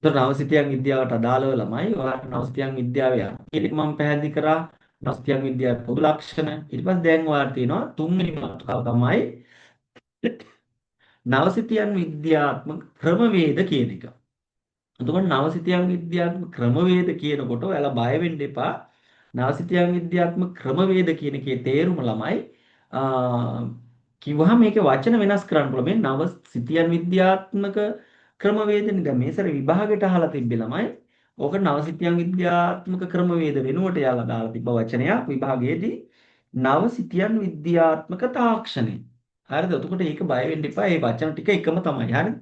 එතකොට නවසිතියන් විද්‍යාවට අදාළව ළමයි ඔයාලට නවසිතියන් විද්‍යාව යන කියන එක මම පැහැදිලි කරා. නවසිතියන් විද්‍යාවේ පොදු ලක්ෂණ. ඊට පස්සේ දැන් ඔයාලට තියෙනවා තුන්වෙනි මාතෘකාව තමයි නවසිතියන් විද්‍යාත්මක ක්‍රමවේද කියන එක. එතකොට නවසිතියන් විද්‍යාත්මක ක්‍රමවේද කියනකොට ඔයාලා බය වෙන්න එපා. නවසිතියන් විද්‍යාත්මක ක්‍රමවේද කියන එකේ තේරුම ළමයි කිව්වහම මේකේ වචන වෙනස් කරන්න පුළුවන්. මේ නවසිතියන් විද්‍යාත්මක ක්‍රමවේදනේ. දැන් මේ සැර විභාගෙට අහලා තිබ්බේ ළමයි. ඕක නවසිතියන් විද්‍යාත්මක ක්‍රමවේද වෙනුවට යාලා දාලා තිබ්බ වචනයක් විභාගයේදී නවසිතියන් විද්‍යාත්මක තාක්ෂණය. හරිද? එතකොට ඒක බය වෙන්න එපා. ඒ වචන ටික එකම තමයි. හරිද?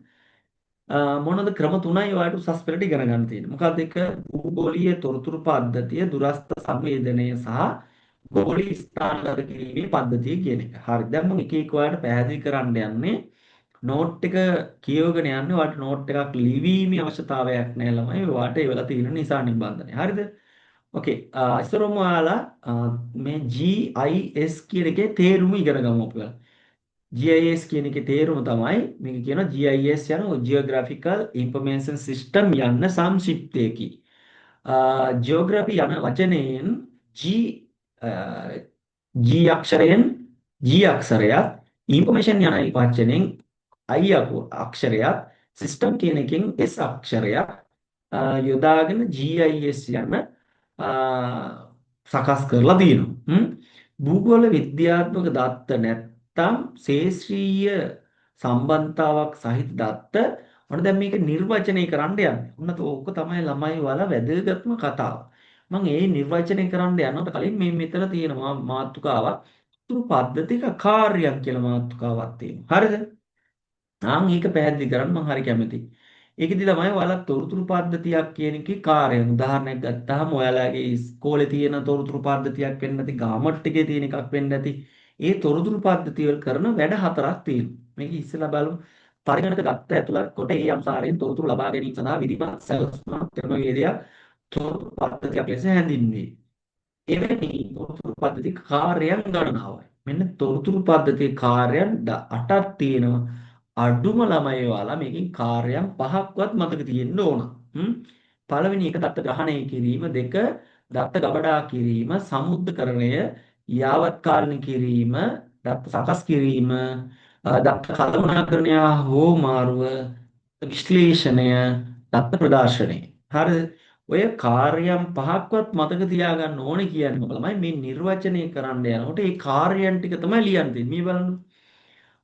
මොනවද ක්‍රම තුනයි ඔයාලට උසස් පෙළට ඉගෙන ගන්න තියෙන්නේ. මොකක්ද එක? භූගෝලීය තොරතුරු පද්ධතිය, දුරස්ථ සංවේදනය සහ ගෝලීය ස්ථානගත කිරීමේ පද්ධතිය කියන එක. හරි. දැන් මම එක එක ඔයාලට පැහැදිලි කරන්න යන්නේ. නෝට් එක කියවගෙන යන්නේ. ඔයාලට නෝට් එකක් ලිවීමේ අවශ්‍යතාවයක් නෑ ළමයි. ඔයාලට ඒවලා තියෙන නිසා නිබන්ධනය. හරිද? ඕකේ. ඉස්සරවම ඔයාලා මේ GIS කියන එකේ තේරුම ඉගෙන ගමු අපි. GIS කියන එකේ තේරුම තමයි මේක කියනවා GIS යන Geographical Information System යන සංක්ෂිප්තයකි. ජියෝග්‍රැෆි යන වචනයෙන් G G අක්ෂරයෙන් G අක්ෂරයත්, ඉන්ෆර්මේෂන් යන වචනෙන් I අක්ෂරයත්, සිස්ටම් කියන එකෙන් S අක්ෂරයක් යොදාගෙන GIS යන සකස් කරලා තියෙනවා. භූගෝල විද්‍යාත්මක දත්ත නැත්තම් ශේෂ්ත්‍රීය සම්බන්ධතාවක් සහිත දත්ත. ඔන්න දැන් මේක නිර්වචනය කරන්න යන්නේ. ඔන්න ඕක තමයි ළමයි වල වැදගත්ම කතාව. මම ඒ නිර්වචනය කරන්න යනකොට කලින් මේ මෙතන තියෙනවා මාතෘකාවක්. තුරු පද්ධතික කාර්යයන් කියලා මාතෘකාවක් තියෙනවා. හරිද? ආන් ඒක පැහැදිලි කරන්න මම හරි කැමතියි. ඒකෙදි ළමයි ඔයාලා තොරතුරු පද්ධතියක් කියන එකේ කාර්යයන් උදාහරණයක් ගත්තාම ඔයාලගේ ඉස්කෝලේ තියෙන තොරතුරු පද්ධතියක් වෙන්න ඇති, ගාමට් එකේ තියෙන එකක් වෙන්න ඇති. ඒ තොරතුරු පද්ධතිය වල කරන වැඩ හතරක් තියෙනවා. මේක ඉස්සෙල්ලා බලමු. පරිගණක දත්ත ඇතුළත් කොට ඒ අනුසාරයෙන් තොරතුරු ලබා ගැනීම සඳහා විධිමත් සැලසුමක් ක්‍රමවේදයක් තොරතුරු පද්ධතියක් ලෙස හැඳින්වේ. එවැනි තොරතුරු පද්ධති කාර්යයන් ගණනාවයි. මෙන්න තොරතුරු පද්ධතියේ කාර්යයන් 8ක් තියෙනවා. අඩුම ළමයි ඔයාලා මේකෙන් කාර්යයන් 5ක්වත් මතක තියෙන්න ඕන. පළවෙනි එක දත්ත ග්‍රහණය කිරීම, දෙක දත්ත ගබඩා කිරීම, සමුද්දකරණය, යාවත්කාලීන කිරීම, දත්ත සකස් කිරීම, දත්ත කළමනාකරණය හෝ මාරුව, විශ්ලේෂණය, දත්ත ප්‍රදර්ශනය. හරිද? ඔය කාර්යයන් 5ක්වත් මතක තියාගන්න ඕනේ කියන්නේ ළමයි මේ නිර්වචනය කරන්න යනකොට ඒ කාර්යයන් ටික තමයි ලියන්න තියෙන්නේ. මේ බලන්න.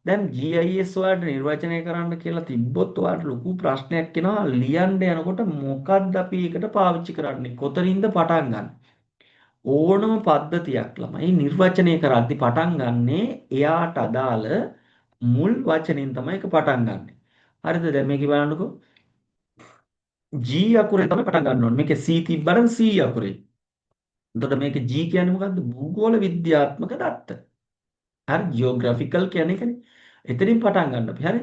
දැන් GIS ඔයාලට නිර්වචනය කරන්න කියලා තිබ්බොත් ඔයාලට ලොකු ප්‍රශ්නයක් එනවා. ලියන්න යනකොට මොකද්ද අපි ඒකට පාවිච්චි කරන්නේ, කොතනින්ද පටන් ගන්න? ඕනම පද්ධතියක් ළමයි නිර්වචනය කරද්දි පටන් ගන්නෙ එයාට අදාළ මුල් වචනෙන් තමයි ඒක පටන් ගන්නෙ. හරිද? දැන් මේක බලන්නකෝ. G අකුරෙන් තමයි පටන් ගන්න ඕනේ. මේකේ C තිබ්බනම් C අකුරෙන්. එතකොට මේක G කියන්නේ මොකද්ද? භූගෝල විද්‍යාත්මක දත්ත. හරි, ජියෝග්‍රැෆිකල් කියන්නේ ඒකනේ. එතනින් පටන් ගන්න අපි. හරි?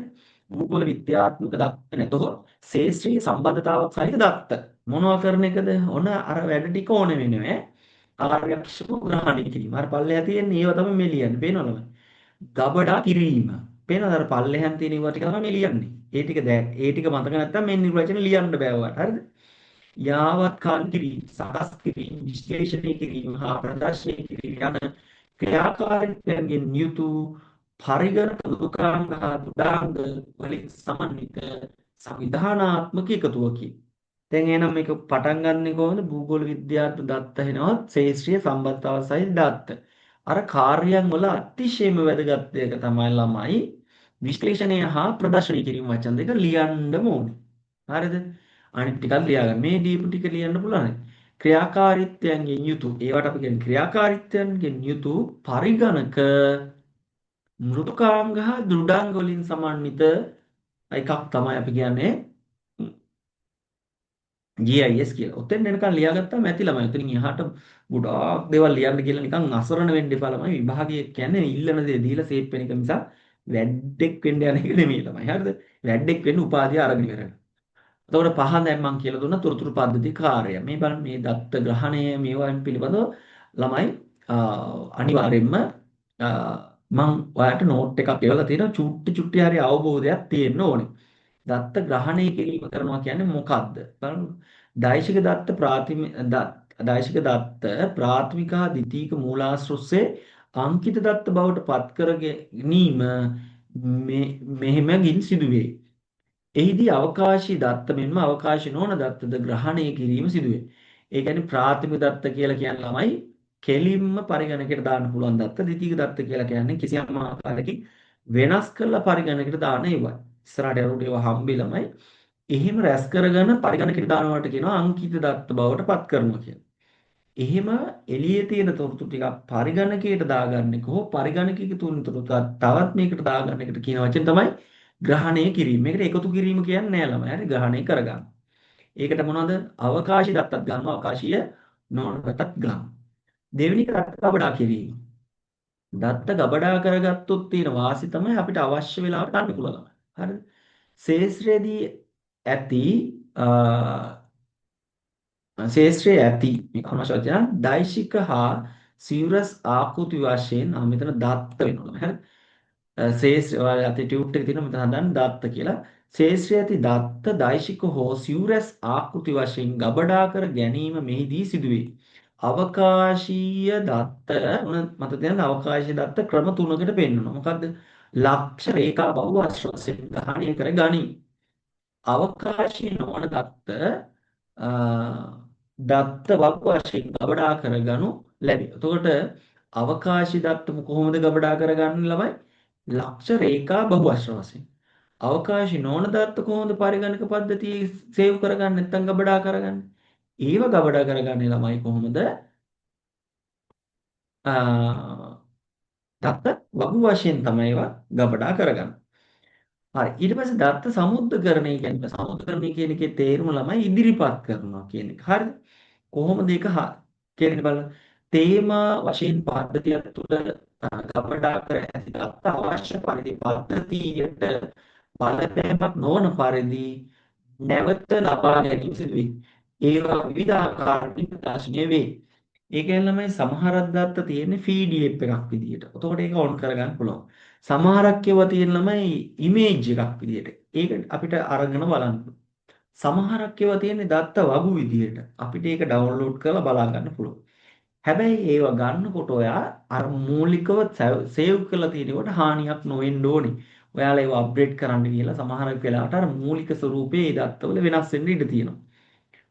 භූගෝල විද්‍යාත්මක දත්ත නැතහොත් ශේෂ්ත්‍රීය සම්බන්ධතාවක් සහිත දත්ත. මොනවා කරන එකද? ඔන්න අර වැඩ ටික ඕන වෙනවා. ආර්යක්ෂම ග්‍රහණය කිරීම. අර පල්ලෙහා තියෙන ඒවා තමයි මේ ලියන්නේ. පේනවද ළමයි? ගබඩා කිරීම. පේනවද අර පල්ලෙහාන් තියෙන ඒවා ටික තමයි මේ ලියන්නේ. ඒ ටික දැන් ඒ ටික මතක නැත්තම් මේ නිර්වචන ලියන්න බෑ ඔයාලට. හරිද? යාවත්කාල කිරීම, සකස් කිරීම, විශ්ලේෂණය කිරීම හා ප්‍රදර්ශනය කිරීම යන ක්‍රියාකාරීත්වයන්ගෙන් යුතු පරිගණක මෘදුකාංග හා දෘಢාංග වලින් සමන්විත සංවිධානාත්මක එකතුවකි. දැන් එහෙනම් මේක පටන් ගන්නෙ කොහොමද? භූගෝල විද්‍යාත්මක දත්ත වෙනවත් ශේෂ්ත්‍රීය සම්බන්ධතාව සහිත දත්ත. අර කාර්යයන් වල අතිශයම වැදගත් දෙයක තමයි ළමයි විශ්ලේෂණය හා ප්‍රදර්ශනය කිරීම වචන දෙක ලියන්නම ඕනේ. හරිද? අනිත් ටිකක් ලියාගන්න. මේ දීපු ටික ලියන්න පුළුවන්. ක්‍රියාකාරීත්වයන්ගෙන් යුතු, ඒවට අපි කියන්නේ ක්‍රියාකාරීත්වයන්ගෙන් යුතු පරිගණක මෘදුකාංග හා දෘಢාංග වලින් සමන්විත එකක් තමයි අපි කියන්නේ GIS කියලා. ඔතෙන් එනකන් ලියාගත්තාම ඇති ළමයි. ඔතනින් එහාට ගොඩාක් දේවල් ලියන්න කියලා නිකන් අසරණ වෙන්න එපා ළමයි. විභාගය කියන්නේ ඉල්ලන දේ දීලා සේෆ් වෙන එක මිසක් වැඩෙක් වෙන්න යන එක නෙමෙයි ළමයි. හරිද? වැඩෙක් වෙන්න උපාධිය අරගෙන ඉවරයි. එතකොට පහ දැන් මං කියලා දුන්නා තොරතුරු පද්ධති කාර්යය. මේ බලන්න මේ දත්ත ග්‍රහණය මේවායින් පිළිබඳව ළමයි අනිවාර්යයෙන්ම මං ඔයාලට නෝට් එකක් එවලා තියෙනවා. චුට්ටි චුට්ටි හරි අවබෝධයක් තියෙන්න ඕනේ. දත්ත ග්‍රහණය කිරීම කරනවා කියන්නේ මොකද්ද? බලන්න. දෛශික දත්ත ප්‍රාථමික දෛශික දත්ත ප්‍රාථමික හා ද්විතීක මූලාශ්‍ර ඔස්සේ අංකිත දත්ත බවට පත් කර ගැනීම මෙහෙමගින් සිදුවේ. එහිදී අවකාශී දත්ත මෙන්ම අවකාශී නොවන දත්තද ග්‍රහණය කිරීම සිදුවේ. ඒ කියන්නේ ප්‍රාථමික දත්ත කියලා කියන ළමයි කෙලින්ම පරිගණකයට දාන්න පුළුවන් දත්ත, ද්විතීක දත්ත කියලා කියන්නේ කිසියම් ආකාරයකින් වෙනස් කරලා පරිගණකයට දාන ඒවා. ඉස්සරහට යනකොට ඒවා හම්බෙ ළමයි. එහෙම රැස් කරගෙන පරිගණකයට දානවට කියනවා අංකිත දත්ත බවට පත් කරනවා කියලා. එහෙම එළියේ තියෙන තොරතුරු ටිකක් පරිගණකයට දාගන්න එක හෝ පරිගණකයක තියෙන තොරතුරු තවත් මේකට දාගන්න එකට කියන වචෙන් තමයි ග්‍රහණය කිරීම. මේකට එකතු කිරීම කියන්නේ නෑ ළමයි. හරි, ග්‍රහණය කරගන්න. ඒකට මොනවද? අවකාශී දත්තක් ගන්නවා, අවකාශීය නොවන දත්තක් ගන්නවා. දෙවෙනි එක දත්ත ගබඩා කිරීම. දත්ත ගබඩා කරගත්තොත් තියෙන වාසි තමයි අපිට අවශ්‍ය වෙලාවට ගන්න පුළුවන් ළමයි. හරිද? ශේෂ්ත්‍රයේදී ඇති ශේෂ්ත්‍රයේ ඇති මේ අනවශ්‍ය වචන දෛශික හා සිවුරස් ආකෘති වශයෙන් මෙතන දත්ත වෙනවා ළමයි. හරි? ශේෂ්ත්‍ර ඔයාලා අතේ ටියුට් එක තියෙනවා මෙතන හදන්න දත්ත කියලා. ශේෂ්ත්‍රයේ ඇති දත්ත දෛශික හෝ සිවුරස් ආකෘති වශයෙන් ගබඩා කර ගැනීම මෙහිදී සිදුවේ. අවකාශීය දත්ත මත තියෙන අවකාශීය දත්ත ක්‍රම තුනකට පෙන්වනවා. මොකද්ද? ලක්ෂ රේඛා බහුවර්ෂ වශයෙන් ග්‍රහණය කර ගනී. අවකාශීය නොවන දත්ත දත්ත වගු වශයෙන් ගබඩා කරගනු ලැබේ. එතකොට අවකාශී දත්ත කොහොමද ගබඩා කරගන්නේ ළමයි? ලක්ෂ රේඛා බහුවර්ෂ වශයෙන්. අවකාශී නොවන දත්ත කොහොමද පරිගණක පද්ධතියේ සේව් කරගන්නේ නැත්නම් ගබඩා කරගන්නේ? ඒව ගබඩා කරගන්නේ ළමයි කොහොමද? දත්ත වගු වශයෙන් තමයි ඒවා ගබඩා කරගන්නේ. හරි, ඊට පස්සේ දත්ත සමුද්දකරණය කියන්නේ සමුද්දකරණය කියන එකේ තේරුම ළමයි ඉදිරිපත් කරනවා කියන එක. හරිද? කොහොමද ඒක කියන්නේ බලන්න. තේමා වශයෙන් පද්ධතිය තුළ ගබඩා කර ඇති දත්ත අවශ්‍ය පරිදි පද්ධතියට බලපෑමක් නොවන පරිදි නැවත ලබා ගැනීම සිදුවේ. ඒවා විවිධාකාරයෙන් ප්‍රකාශනය වේ. ඒ කියන්නේ ළමයි සමහරක් දත්ත තියෙන්නේ PDF එකක් විදියට. එතකොට ඒක ඔන් කරගන්න පුළුවන්. සමහරක් ඒවා තියෙන ළමයි ඉමේජ් එකක් විදියට. ඒක අපිට අරගෙන බලන්න පුළුවන්. සමහරක් ඒවා තියෙන්නේ දත්ත වගු විදියට. අපිට ඒක ඩවුන්ලෝඩ් කරලා බලා ගන්න පුළුවන්. හැබැයි ඒවා ගන්නකොට ඔයා අර මූලිකව සේව් කරලා තියෙනකොට හානියක් නොවෙන්න ඕනේ. ඔයාලා ඒවා අප්ඩේට් කරන්න කියලා සමහරක් වෙලාවට අර මූලික ස්වරූපයේ ඒ දත්තවල වෙනස් වෙන්න ඉඩ තියෙනවා.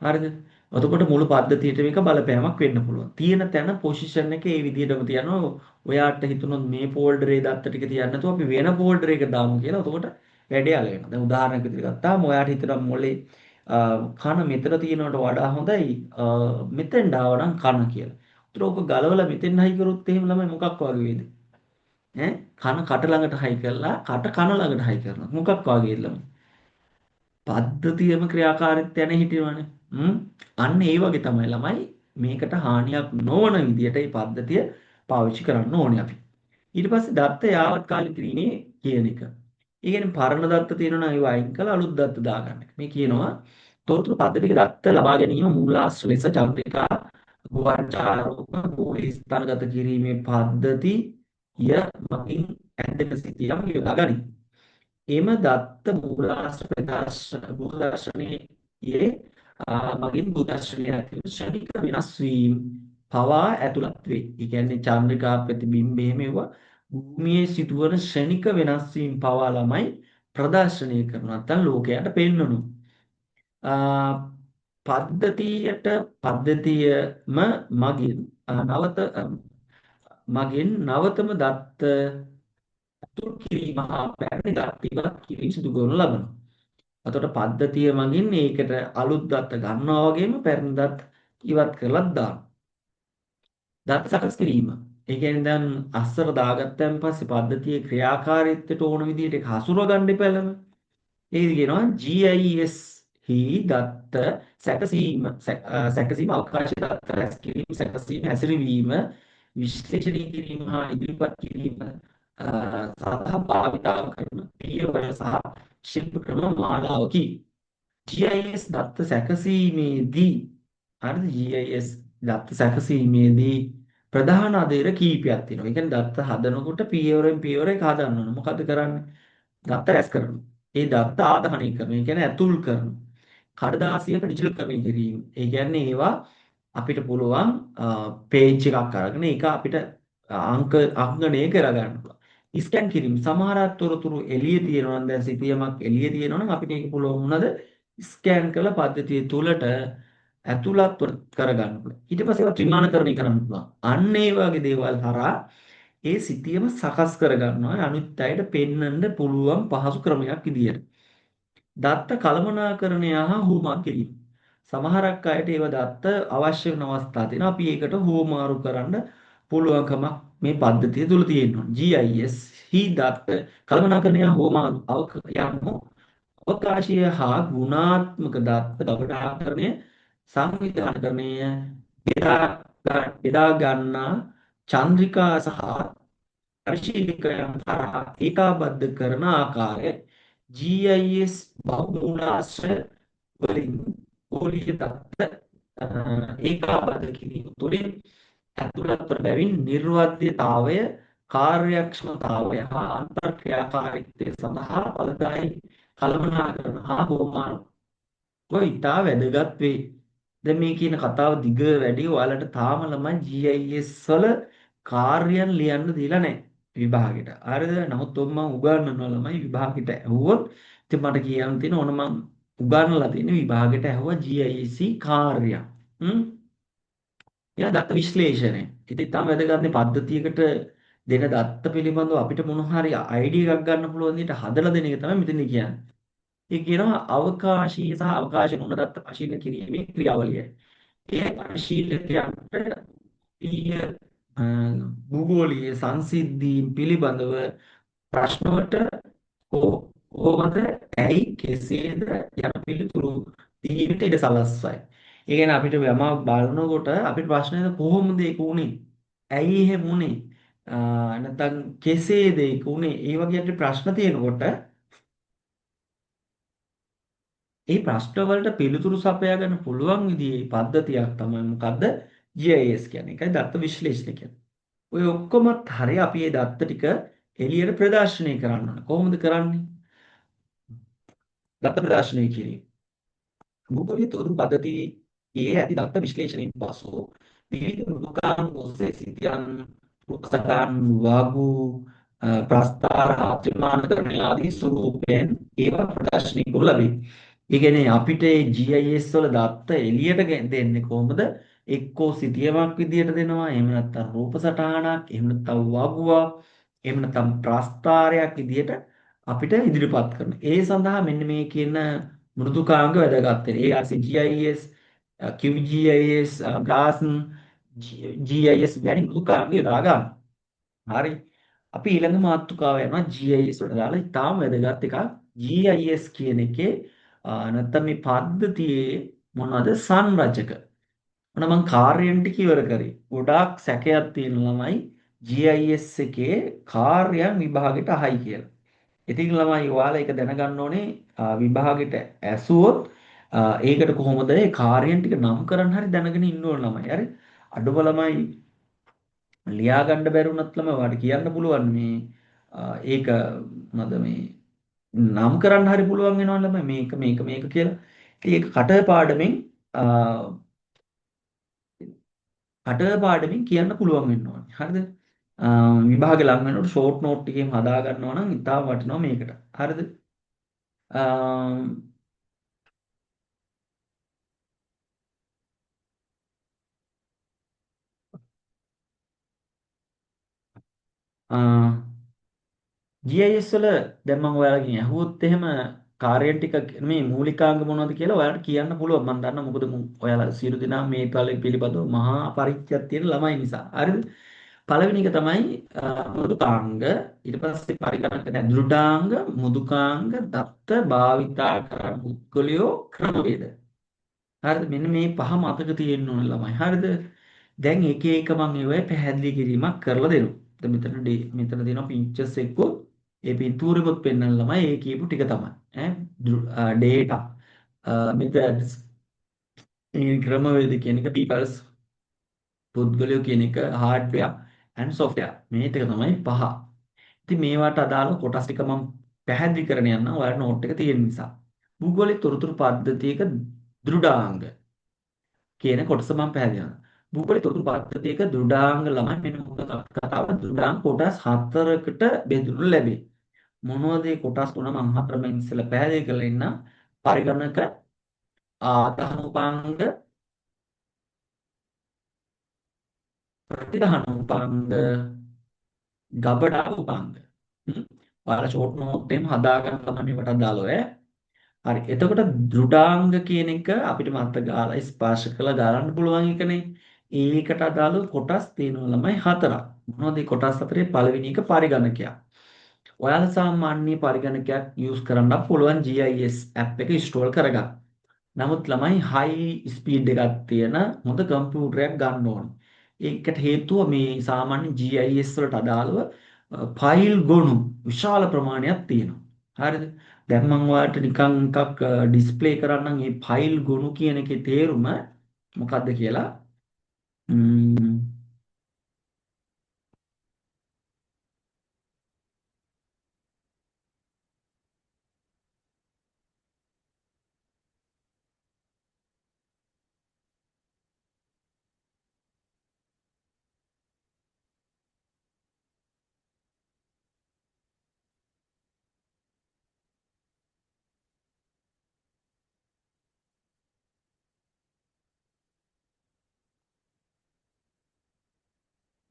හරිද? එතකොට මුළු පද්ධතියට මේක බලපෑමක් වෙන්න පුළුවන්. තියෙන තැන පොසිෂන් එක ඒ විදිහටම තියනවා. ඔයාට හිතුනොත් මේ ෆෝල්ඩරේ දත්ත ටික තියන්න නැතුව අපි වෙන ෆෝල්ඩර් එකකට දාමු කියලා. එතකොට වැඩේ අල වෙනවා. දැන් උදාහරණයක් විදිහට ගත්තාම ඔයාට හිතෙනවා මොලේ කන මෙතන තියෙනවට වඩා හොඳයි මෙතෙන් ආව නම් කන කියලා. ඒතර ඕක ගලවලා මෙතෙන් හයි කරොත් එහෙම ළමයි මොකක් වගේ වේද? ඈ කන කට ළඟට හයි කරලා කට කන ළඟට හයි කරනවා. මොකක් වගේද ළමයි? පද්ධතියම ක්‍රියාකාරීත්වය යන හිටිනවනේ. අන්න ඒ වගේ තමයි ළමයි මේකට හානියක් නොවන විදියට මේ පද්ධතිය පාවිච්චි කරන්න ඕනේ අපි. ඊට පස්සේ දත්ත යාවත්කාලික කිරීමේ කියන එක. ඒ කියන්නේ පරණ දත්ත තියෙනවා නම් ඒවා අයින් කරලා අලුත් දත්ත දාගන්න එක. මේ කියනවා තොරතුරු පද්ධතියක දත්ත ලබා ගැනීම මූලාශ්‍ර ලෙස චන්ද්‍රිකා ගුවන් චාරෝප ගෝලී ස්ථානගත කිරීමේ පද්ධතිය මගින් ඇඳෙන සිතියම් යොදා ගනී. එම දත්ත මූලාශ්‍ර ප්‍රදර්ශන භූදර්ශනයේ මගින් භූදර්ශනය ඇති ක්ෂණික වෙනස් වීම පවා ඇතුළත් වේ. ඒ කියන්නේ චන්ද්‍රිකා ප්‍රතිබිම්බ එහෙම ඒවා භූමියේ සිදුවන ක්ෂණික වෙනස් වීම පවා ළමයි ප්‍රදර්ශනය කරනවා නැත්නම් ලෝකයට පෙන්වනවා. පද්ධතියට පද්ධතියම මගින් නවත මගින් නවතම දත්ත ඇතුල් කිරීම හා පැරණි දත්ත ඉවත් කිරීම සිදු කරනු ලබනවා. එතකොට පද්ධතිය මගින් ඒකට අලුත් දත්ත ගන්නවා වගේම පැරණි දත්ත ඉවත් කරලත් දානවා. දත්ත සකස් කිරීම. ඒ කියන්නේ දැන් අස්සර දාගත්තන් පස්සේ පද්ධතියේ ක්‍රියාකාරීත්වයට ඕන විදිහට ඒක හසුරව ගන්න එපා ළම. ඒකද කියනවා GIS හි දත්ත සැකසීම සැකසීම අවකාශ දත්ත රැස් කිරීම සැකසීම හැසිරවීම විශ්ලේෂණය කිරීම හා ඉදිරිපත් කිරීම සඳහා භාවිතා කරන පියවර සහ ශිල්ප ක්‍රම මාලාවකි. GIS දත්ත සැකසීමේදී හරිද? GIS දත්ත සැකසීමේදී ප්‍රධාන අදියර කීපයක් තියෙනවා. ඒ කියන්නේ දත්ත හදනකොට පියවරෙන් පියවර එක හදන්න ඕන. මොකද්ද කරන්නේ? දත්ත රැස් කරනවා. ඒ දත්ත ආදාහනය කරන, ඒ කියන්නේ ඇතුල් කරන. කඩදාසියක ඩිජිටල් කරණය කිරීම. ඒ කියන්නේ ඒවා අපිට පුළුවන් පේජ් එකක් අරගෙන ඒක අපිට අංක අංගණය කරගන්න පුළුවන්. ස්කෑන් කිරීම සමහර තොරතුරු එළිය තියෙනවා නම් දැන් සිතියමක් එළිය තියෙනවා නම් අපිට ඒක පුළුවන් වුණාද ස්කෑන් කරලා පද්ධතිය තුලට ඇතුළත් කරගන්න පුළුවන්. ඊට පස්සේ ඒවා ත්‍රිමානකරණය කරන්න පුළුවන්. අන්න ඒ වගේ දේවල් හරහා ඒ සිතියම සකස් කරගන්නවා අනිත් අයට පෙන්වන්න පුළුවන් පහසු ක්‍රමයක් විදියට. දත්ත කළමනාකරණය හා හුවමාරු කිරීම. සමහරක් අයට ඒව දත්ත අවශ්‍ය වෙන අවස්ථා තියෙනවා. අපි ඒකට හුවමාරු කරන්න පුළුවන්කමක් මේ පද්ධතිය තුල තියෙනවා. GIS හි දත්ත කළමනාකරණය හා හුවමාරු යනු අවකාශීය හා ගුණාත්මක දත්ත ගබඩාකරණය සංවිධානකරණය බෙදා ගන්නා චන්ද්‍රිකා සහ පරිශීලකයන් හරහා ඒකාබද්ධ කරන ආකාරය GIS බහුමූලාශ්‍රය වලින් ගෝලීය දත්ත ඒකාබද්ධ කිරීම තුළින් ඇතුළත් වන බැවින් නිර්වද්‍යතාවය කාර්යක්ෂමතාවය හා අන්තර්ක්‍රියාකාරීත්වය සඳහා ඵලදායී කළමනාකරණ හා හුවමාරුව ඉතා වැදගත් වේ. දැන් මේ කියන කතාව දිග වැඩි ඔයාලට තාම ළමයි GIS වල කාර්යයන් ලියන්න දීලා නැහැ විභාගෙට. හරිද? නමුත් ඔබ මං උගන්වනවා ළමයි විභාගෙට ඇහුවොත් ඉතින් මට කියන්න තියෙන ඕන මං උගන්වලා තියෙන විභාගෙට ඇහුවා GIS කාර්යයක්. ඊළඟ දත්ත විශ්ලේෂණය. ඉතින් තාම වැදගත් නේ පද්ධතියකට දෙන දත්ත පිළිබඳව අපිට මොන හරි අයිඩියා එකක් ගන්න පුළුවන් විදිහට හදලා දෙන එක තමයි මෙතන කියන්නේ. ඒ කියනවා අවකාශීය සහ අවකාශ නොවන දත්ත පරිශීලනය කිරීමේ ක්‍රියාවලිය. ඒ පරිශීලකයන්ට භූගෝලීය සංසිද්ධීන් පිළිබඳව ප්‍රශ්නවලට කොහොමද, ඇයි, කෙසේද යන පිළිතුරු දීමට ඉඩ සලස්වයි. ඒ කියන්නේ අපිට යමක් බලනකොට අපිට ප්‍රශ්න එන කොහොමද ඒක උනේ? ඇයි එහෙම උනේ? නැත්නම් කෙසේද ඒක උනේ? ඒ වගේ අපිට ප්‍රශ්න තියෙනකොට ඒ ප්‍රශ්න වලට පිළිතුරු සපයා ගන්න පුළුවන් විදිහේ පද්ධතියක් තමයි මොකද්ද? GIS කියන්නේ. ඒකයි දත්ත විශ්ලේෂණ කියන්නේ. ඔය ඔක්කොමත් හරි අපි මේ දත්ත ටික එළියට ප්‍රදර්ශනය කරන්න ඕන. කොහොමද කරන්නේ? දත්ත ප්‍රදර්ශනය කිරීම. භූගෝලීය තොරතුරු පද්ධතියේ ඇති දත්ත විශ්ලේෂණයෙන් පසු විවිධ මෘදුකාංග ඔස්සේ සිතියම්, රූපසටහන්, වගු, ප්‍රස්ථාර හා ත්‍රිමානකරණ ආදී ස්වරූපයෙන් ඒවා ප්‍රදර්ශනය කරනු ලැබේ. ඒ කියන්නේ අපිට මේ GIS වල දත්ත එළියට දෙන්නේ කොහොමද? එක්කෝ සිතියමක් විදියට දෙනවා, එහෙම නැත්නම් රූප සටහනක්, එහෙම නැත්නම් වගුවක්, එහෙම නැත්නම් ප්‍රස්ථාරයක් විදියට අපිට ඉදිරිපත් කරනවා. ඒ සඳහා මෙන්න මේ කියන මෘදුකාංග වැදගත් වෙනවා. ARC GIS, QGIS, GRASS, GIS වැනි මෘදුකාංග යොදා ගන්න. හරි. අපි ඊළඟ මාතෘකාව යනවා GIS වලට දාලා ඉතාම වැදගත් එකක්. GIS කියන එකේ නැත්නම් මේ පද්ධතියේ මොනවද සංරචක. ඔන්න මං කාර්යයන් ටික ඉවර කරේ. ගොඩාක් සැකයක් තියෙන ළමයි GIS එකේ කාර්යයන් විභාගෙට අහයි කියලා. ඉතින් ළමයි ඔයාලා ඒක දැනගන්න ඕනේ විභාගෙට ඇසුවොත් ඒකට කොහොමද ඒ කාර්යයන් ටික නම් කරන්න හරි දැනගෙන ඉන්න ඕන ළමයි. හරි. අඩුම ළමයි ලියා ගන්න බැරි වුණත් ළමයි ඔයාලට කියන්න පුළුවන් මේ ඒක මොනවද මේ නම් කරන්න හරි පුළුවන් වෙනවා ළමයි මේක මේක මේක කියලා. ඉතින් ඒක කටපාඩමින් කියන්න පුළුවන් වෙන්න ඕනේ. හරිද? විභාග ලඟ වෙනකොට ෂෝට් නෝට් එකේම හදා ගන්නවා නම් ඉතාම වටිනවා මේකට. හරිද? GIS වල දැන් මම ඔයාලගෙන් ඇහුවොත් එහෙම කාර්යයන් ටික මේ මූලිකාංග මොනවද කියලා ඔයාලට කියන්න පුළුවන්. මම දන්නවා මොකද ඔයාලා සියලු දෙනා මේ පිළිබඳව මහා පරිචයක් තියෙන ළමයි නිසා. හරිද? පළවෙනි එක තමයි මෘදුකාංග, ඊට පස්සේ පරිගණක දැන් දෘಢාංග, මෘදුකාංග, දත්ත භාවිතා කරන පුද්ගලයෝ ක්‍රමවේද. හරිද? මෙන්න මේ පහ මතක තියෙන්න ඕන ළමයි. හරිද? දැන් එක එක මං ඒවයි පැහැදිලි කිරීමක් කරලා දෙනවා. දැන් මෙතන තියෙනවා පික්චර්ස් එක්කෝ ඒ පින්තූරෙකොත් පෙන්වන්න ළමයි ඒ කියපු ටික තමයි. ඈ ඩේටා මෙතඩ්ස් මේ ක්‍රමවේද කියන එක පීපල්ස් පුද්ගලයෝ කියන එක හાર્ඩ්වෙයාර් ඇන්ඩ් සොෆ්ට්වෙයාර් මේ ටික තමයි පහ. ඉතින් මේවට අදාළ කොටස් ටික මම පැහැදිලි කරන යන්නම් ඔයාලට නෝට් එක තියෙන නිසා. භූගෝලීය තොරතුරු පද්ධතියක දෘಢාංග කියන කොටස මම පැහැදිලි කරනවා. භූගෝලීය තොරතුරු පද්ධතියක දෘಢාංග ළමයි මෙන්න මොකද කතාව දෘಢාංග කොටස් හතරකට බෙදුණු ලැබේ. මොනවද මේ කොටස් තුන මම හතරම ඉස්සෙල්ලා පැහැදිලි කරලා ඉන්නම්. පරිගණක, ආදාන උපාංග, ප්‍රතිදාන උපාංග, ගබඩා උපාංග. ඔයාලා ෂෝට් නෝට් එකම හදාගන්න තමයි මේවට අදාළව ඈ. හරි. එතකොට දෘಢාංග කියන එක අපිට මත ගාලා ස්පර්ශ කරලා ගාලන්න පුළුවන් එකනේ. ඒකට අදාළව කොටස් තියෙනවා ළමයි හතරක්. මොනවද මේ කොටස් හතරේ? පළවෙනි එක පරිගණකයක්. ඔයාලා සාමාන්‍ය පරිගණකයක් යූස් කරන්න පුළුවන් GIS app එක ඉන්ස්ටෝල් කරගන්න. නමුත් ළමයි හයි ස්පීඩ් එකක් තියෙන හොඳ කම්පියුටරයක් ගන්න ඕනේ. ඒකට හේතුව මේ සාමාන්‍ය GIS වලට අදාළව ෆයිල් ගොනු විශාල ප්‍රමාණයක් තියෙනවා. හරිද? දැන් මම ඔයාලට නිකන් එකක් ඩිස්ප්ලේ කරන්නම් මේ ෆයිල් ගොනු කියන එකේ තේරුම මොකද්ද කියලා.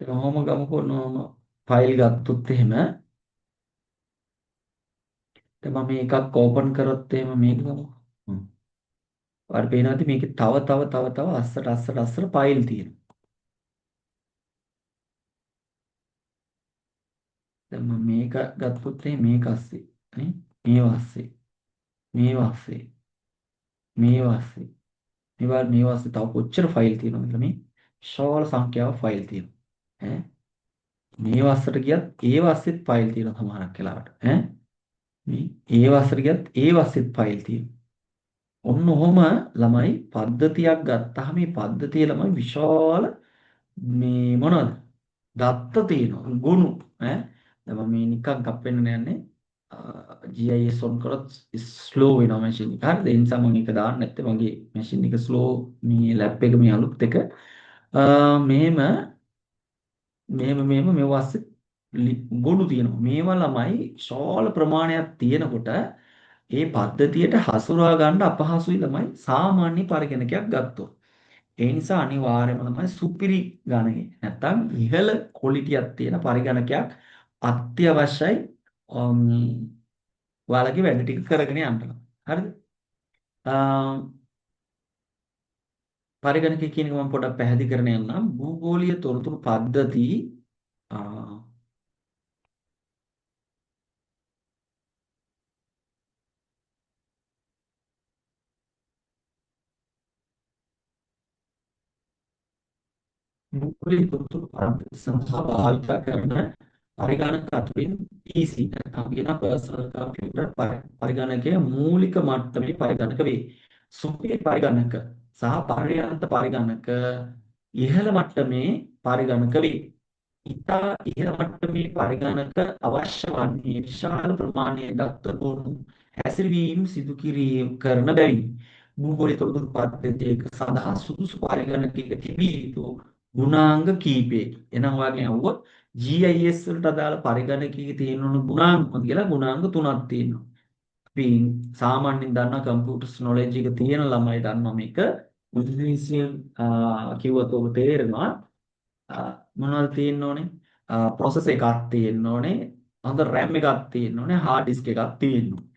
දැන් ඔහොම ගමුකෝ නොම ෆයිල් ගත්තොත් එහෙම දැන් මම මේකක් ඕපන් කරොත් එහෙම මේක ගමු. ඔයාලට පේනවා ඇති මේකේ තව තව තව තව අස්සට අස්සට අස්සට ෆයිල් තියෙනවා. දැන් මම මේක ගත්තොත් එහෙම මේක අස්සේ නේ, මේවා අස්සේ, මේවා අස්සේ, මේවා අස්සේ, මේවා අස්සේ තව කොච්චර ෆයිල් තියෙනවද කියලා මේ විශාල සංඛ්‍යාවක් ෆයිල් තියෙනවා. ඈ මේ වස්සට ගියත් ඒ වස්සෙත් ෆයිල් තියෙනවා සමහරක් වෙලාවට. ඈ මේ ඒ වස්සට ගියත් ඒ වස්සෙත් ෆයිල් තියෙනවා. ඔන්න ඔහොම ළමයි පද්ධතියක් ගත්තාම මේ පද්ධතිය ළමයි විශාල මේ මොනවද දත්ත තියෙනවා ගොනු. ඈ දැන් මම මේ නිකන් කප් වෙන්න යන්නේ. GIS on කරොත් ස්ලෝ වෙනවා මැෂින් එක. හරිද? ඒ නිසා මම ඒක දාන්න නැත්තේ. මගේ මැෂින් එක ස්ලෝ මේ ලැප් එක මේ අලුත් එක. මෙහෙම මෙහෙම මෙහෙම මේවා අස්සේ ගොනු තියෙනවා. මේවා ළමයි විශාල ප්‍රමාණයක් තියෙනකොට ඒ පද්ධතියට හසුරවා ගන්න අපහසුයි ළමයි සාමාන්‍ය පරිගණකයක් ගත්තොත්. ඒ නිසා අනිවාර්යයෙන්ම ළමයි සුපිරි ගණනේ නැත්තම් ඉහළ ක්වොලිටියක් තියෙන පරිගණකයක් අත්‍යවශ්‍යයි ඔයාලගේ වැඩ ටික කරගෙන යන්න. හරිද? පරිගණකය කියන එක මම පොඩ්ඩක් පැහැදිලි කරන යන්නම්. භූගෝලීය තොරතුරු පද්ධති භූගෝලීය තොරතුරු පද්ධති සඳහා භාවිත කරන පරිගණක අතුරින් PC නැත්නම් කියන පර්සනල් කම්පියුටර් පරිගණකයේ මූලික මට්ටමේ පරිගණක වේ. සුපිරි පරිගණක සහ පර්යන්ත පරිගණක ඉහළ මට්ටමේ පරිගණක වේ. ඉතා ඉහළ මට්ටමේ පරිගණක අවශ්‍ය වන්නේ විශාල ප්‍රමාණයේ දත්ත ගොනු හැසිරවීම සිදු කිරීම කරන බැවිනි. භූගෝලීය තොරතුරු පද්ධතියක සඳහා සුදුසු පරිගණකයක තිබිය යුතු ගුණාංග කීපයකි. එහෙනම් ඔයාගෙන් අහුවොත් GIS වලට අදාළ පරිගණකයක තියෙන ඕන ගුණාංග මොකද කියලා ගුණාංග තුනක් තියෙනවා. අපි සාමාන්‍යයෙන් දන්නා කම්පියුටර්ස් නොලෙජ් එක තියෙන ළමයි දන්නවා මේක. ඉංග්‍රීසියෙන් කිව්වොත් ඔබ තේරෙනවා. මොනවද තියෙන්න ඕනේ? ප්‍රොසෙසර් එකක් තියෙන්න ඕනේ, හොඳ RAM එකක් තියෙන්න ඕනේ, හાર્ඩ් ඩිස්ක් එකක් තියෙන්න ඕනේ.